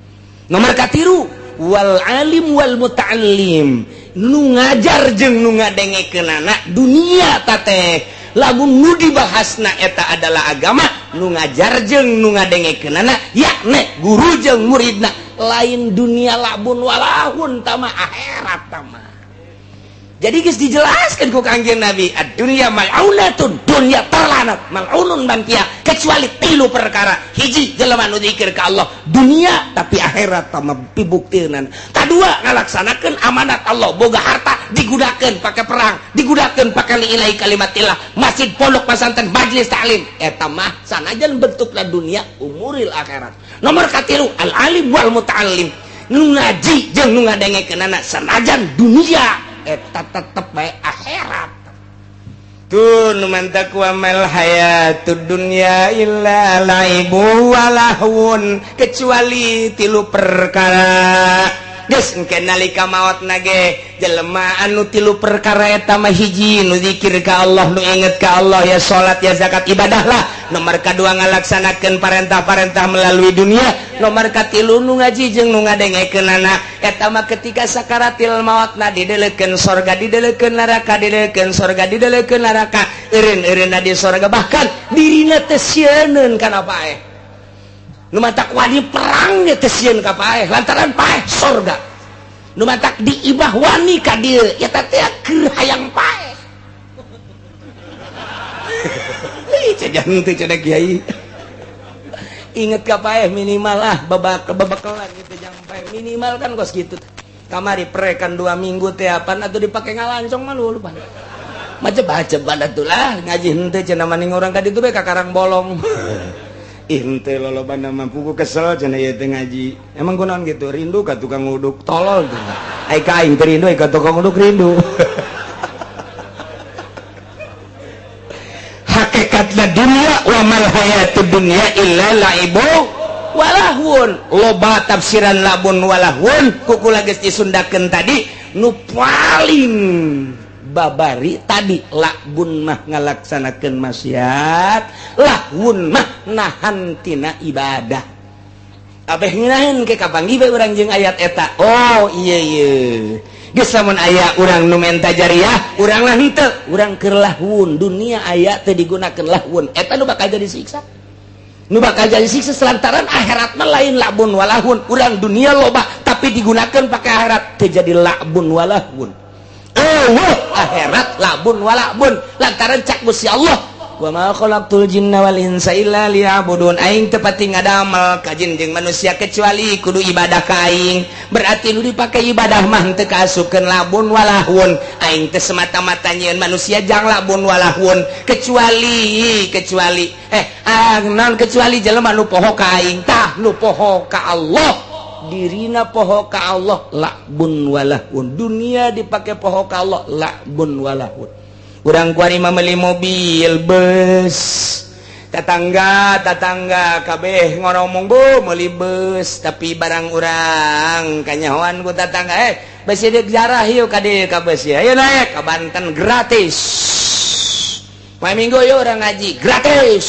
Nomor katiru, wal alim wal muta'allim, nu ngajar jeung nu ngadengekeunana dunia tateh. Lamun nu dibahasna eta adalah agama, nu ngajar jeung nu ngadengekeunana yakni guru jeung muridna, lain dunia labun walahun tama akhirat tama. Jadi geus dijelaskan ku Kangjeng Nabi, ad-dunya mal'unatun, dunya terlanat, mal'unun bantia kecuali tilu perkara. Hiji, jelema nu zikir ka Allah dunia tapi akhirat tama pibuktieunan. Kadua, ngalaksanakeun amanat Allah, boga harta digunakeun pake perang, digunakeun pake liilai kalimatillah, masjid, pondok pesantren, majelis taklim, eta mah sanajan bentukna dunia umuril akhirat. Nomor katilu, al alim wal muta'allim, nu ngaji jeung nu ngadengekeunana sanajan dunia eta tetep bae akhirat. Tuh nu mantak wa mal hayatud dunya illa laibu walahun, kecuali tilu perkara. Geus engke nalika maot nage jelema anu tilu perkara eta mah, hiji nu zikir ka Allah, nu inget ka Allah, ya salat ya zakat, ibadah lah. Nomor kadua, ngalaksanakeun parentah-parentah melalui dunia. Nomor katilu, nu ngaji jeung nu ngadengekeunana. Eta mah ketika sakaratil maotna didelekeun sorga, didelekeun neraka, didelekeun sorga, didelekeun neraka, eureun-eureunna di sorga, bahkan dirina teh sieun kana paeh. Nu matak wani perang ge teh sieun ka paeh lantaran paeh sorga. Nu matak di ibah wani ka dieu eta teh keur hayang paeh. Ih, cejan teh cenah kiai. Inget ka paeh minimal lah babak bebekalan gitu jang paeh minimal kan kos gitu. Kamari prekan 2 minggu teh apaan atuh dipake ngalancong mah lu lupa. Macem baca pada tuh lah ngaji henteu cenah maning urang ka ditu bae ka Karang Bolong. Ih, henteu loloba mah pugu kesel cenah ieu teh ngaji. Emang kunaon gitu? Rindu ka tukang uduk, tolol tuh. Ai ka aing teu rindu, ai ka tukang uduk rindu. Hakikatna dunia wa mal hayatud dunya illa laibu walahun. Loba tafsiran labun walahun kukula geus disundakeun tadi. Nu paling babari tadi, labun mah ngalaksanakeun maksiat, lahun mah nahan tina ibadah. Abeh ngeunaheun ke kapanggih bae urang jeung ayat eta. Oh iya iya, geus lamun aya urang nu menta jariah, urang lah henteu, urang keur lahun. Dunia aya teu digunakeun lahun, eta nu bakal jadi siksa, nu bakal jadi siksa lantaran akhirat mah lain labun walahun. Urang dunia loba tapi digunakan pakai akhirat teu jadi labun walahun. Eueuh akhirat labun walabun lantaran cak Gusti Allah, wa ma khalaqtul jinna wal insa illa liya'budun, aing teu pati ngadamel ka jin jeung manusia kecuali kudu ibadah ka aing. Berarti nu dipake ibadah mah teu kaasupkeun labun walahun. Aing teu semata-mata nyieun manusia jang labun walahun, kecuali kecuali eh ah, naon, kecuali jelema nu poho ka aing. Tah, nu poho ka Allah, dirina poho ka Allah labun walahun, dunia dipake poho ka Allah labun walahun. Urang kuari mah meuli mobil, bus, tetangga tetangga kabeh ngoromong, bu meuli bus, tapi barang urang kanyahoan ku tetangga, eh besi deuk jarah yuk ka dieu ka bus ya, ayo naik ka Banten gratis, poe Minggu yuk urang ngaji gratis,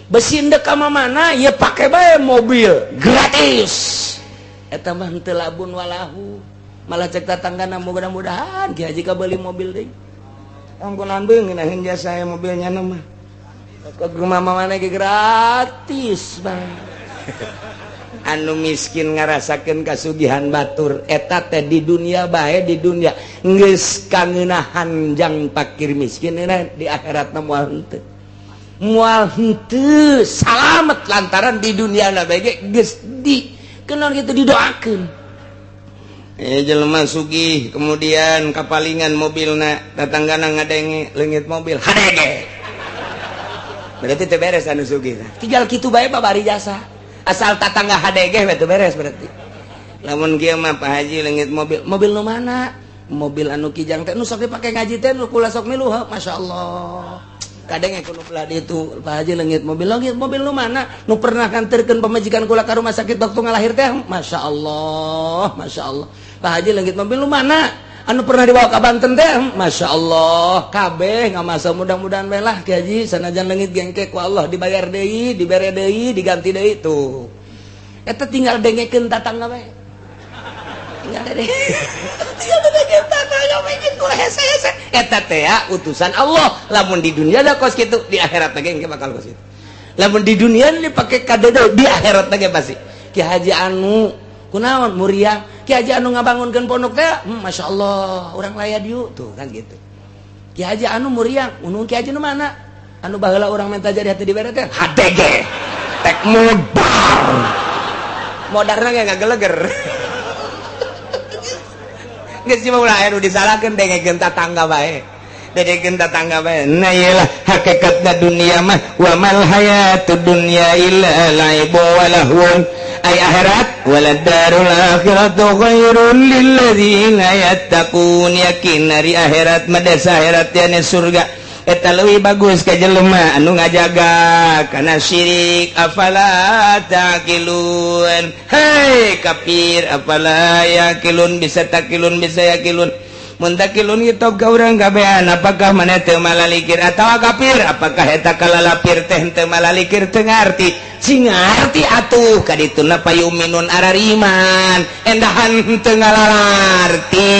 besi ndek ka mana ya pake bae mobil gratis. Eta mah henteu labun walahu. Malah cek tetanggana, mudah-mudahan Ki Haji beli mobil deui. Angkunan beung ngeunaheun jasa mobilnya mah ke rumah mana ge gratis bang. Anu miskin ngarasakeun kasugihan batur eta teh di dunia bae, di dunia geus kangeunahan jang pakir miskin, di akhirat moal henteu, moal henteu salamet lantaran di dunia na bae geus di kenaon gitu didoakeun. Jelema sugih kemudian kapalingan mobilna, tetanggana ngadenge leungit mobil hadege, berarti teu beres anu sugih. Tinggal kitu bae babari jasa, asal tatangga hadege we teu beres. Berarti lamun kieu mah, Pak Haji leungit mobil, mobil nu mana? Mobil anu Kijang teh nu sok dipake ngaji teh, nu kula sok milu. Masyaallah, kadang ku nu belah ditu, Pak Haji leungit mobil. Leungit mobil nu mana? Nu pernah nganterkeun pamajikan kula ka rumah sakit waktu ngalahir teh. Masya Allah, Masya Allah. Pak Haji leungit mobil nu mana? Anu pernah dibawa ke Banten teh. Masya Allah. Kabeh nggak masa, mudah-mudahan belah Ki Haji, sanajan leungit gengke ku Allah dibayar deui, dibere deui, diganti deui. Tuh, eta tinggal dengekeun tatangga bae. Tinggal deh, tinggal deh kita hese. Eta teh ya, utusan Allah. Lamun di dunia ada kos kitu, di akhirat lagi engke bakal kos kitu. Lamun di dunia dipakai kadedo, di akhirat lagi pasti Ki Haji anu kunaon muriang, Ki Haji anu ngabangunkeun pondok teh, Masya Allah, urang layad yuk tuh kan gitu. Ki Haji anu muriang, unung Ki Haji nu mana anu baheula urang minta jadi hati dibere teh HDG tek modar modarna ge ngageleger. Geus mah ulah aya nu disalahkeun, dengekeun tatangga bae, dengekeun tatangga bae. Nah, iyalah hakikatna dunia mah wa mal hayatud dunya illa laibu wa lahwun. Ay akhirat, waladarul akhiratu khairul lil ladzina yattaqun. Yakin ari akhirat mah, desa akhirat yani surga, eta leuwih bagus ka jelema anu ngajaga kana syirik. Afala taqilun? Hei kafir, afala yaqilun? Bisa taqilun, bisa yaqilun. Mun taqilun itu ka urang kabehan, apakah mana teu malalikir? Atawa kafir, apakah eta kalalapir teh teu malalikir, teu ngarti? Sing ngarti atuh kadituna payuminun arariman, endahan teu ngalalarti.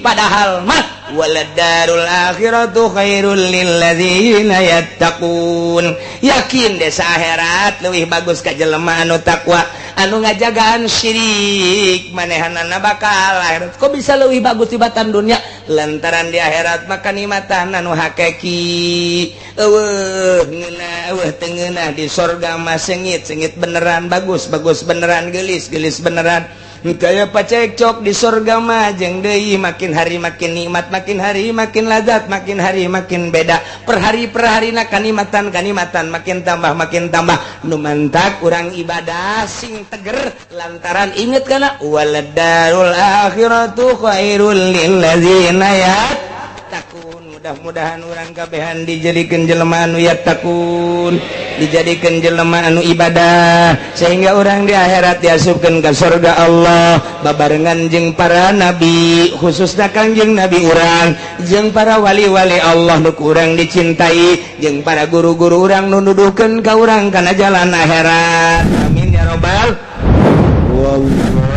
Padahal mah waladarul akhiratu khairul lilladzina yattaqun. Yakin desa akhirat leuwih bagus ka jelema anu takwa, anu ngajagaan syirik. Manehanana bakal akhirat kok bisa leuwih bagus tibatan dunia? Lantaran di akhirat maka nikmatan anu hakiki, eueuh ngeunah, eueuh teu ngeunah. Di sorga mah sengit sengit beneran, bagus bagus beneran, gelis gelis beneran, kaya pacekcok di sorga mah. Jeung deui makin hari makin nikmat, makin hari makin lazat, makin hari makin beda, per hari per harina kanikmatan kanikmatan makin tambah, makin tambah. Nu mantak urang ibadah sing teger lantaran inget kana waladarul akhiratu khairul lilladzina yattaqun. Mudah-mudahan urang kabehan dijadikan jelema anu yattaqun, dijadikan jelema anu ibadah, sehingga orang di akhirat diasupkan ke surga Allah babarengan jeung para nabi, khususnya Kangjeng Nabi urang, jeung para wali-wali Allah nu kurang dicintai, jeung para guru-guru urang nu nuduhkeun ka urang kana jalan akhirat. Amin ya robbal. Wallahu.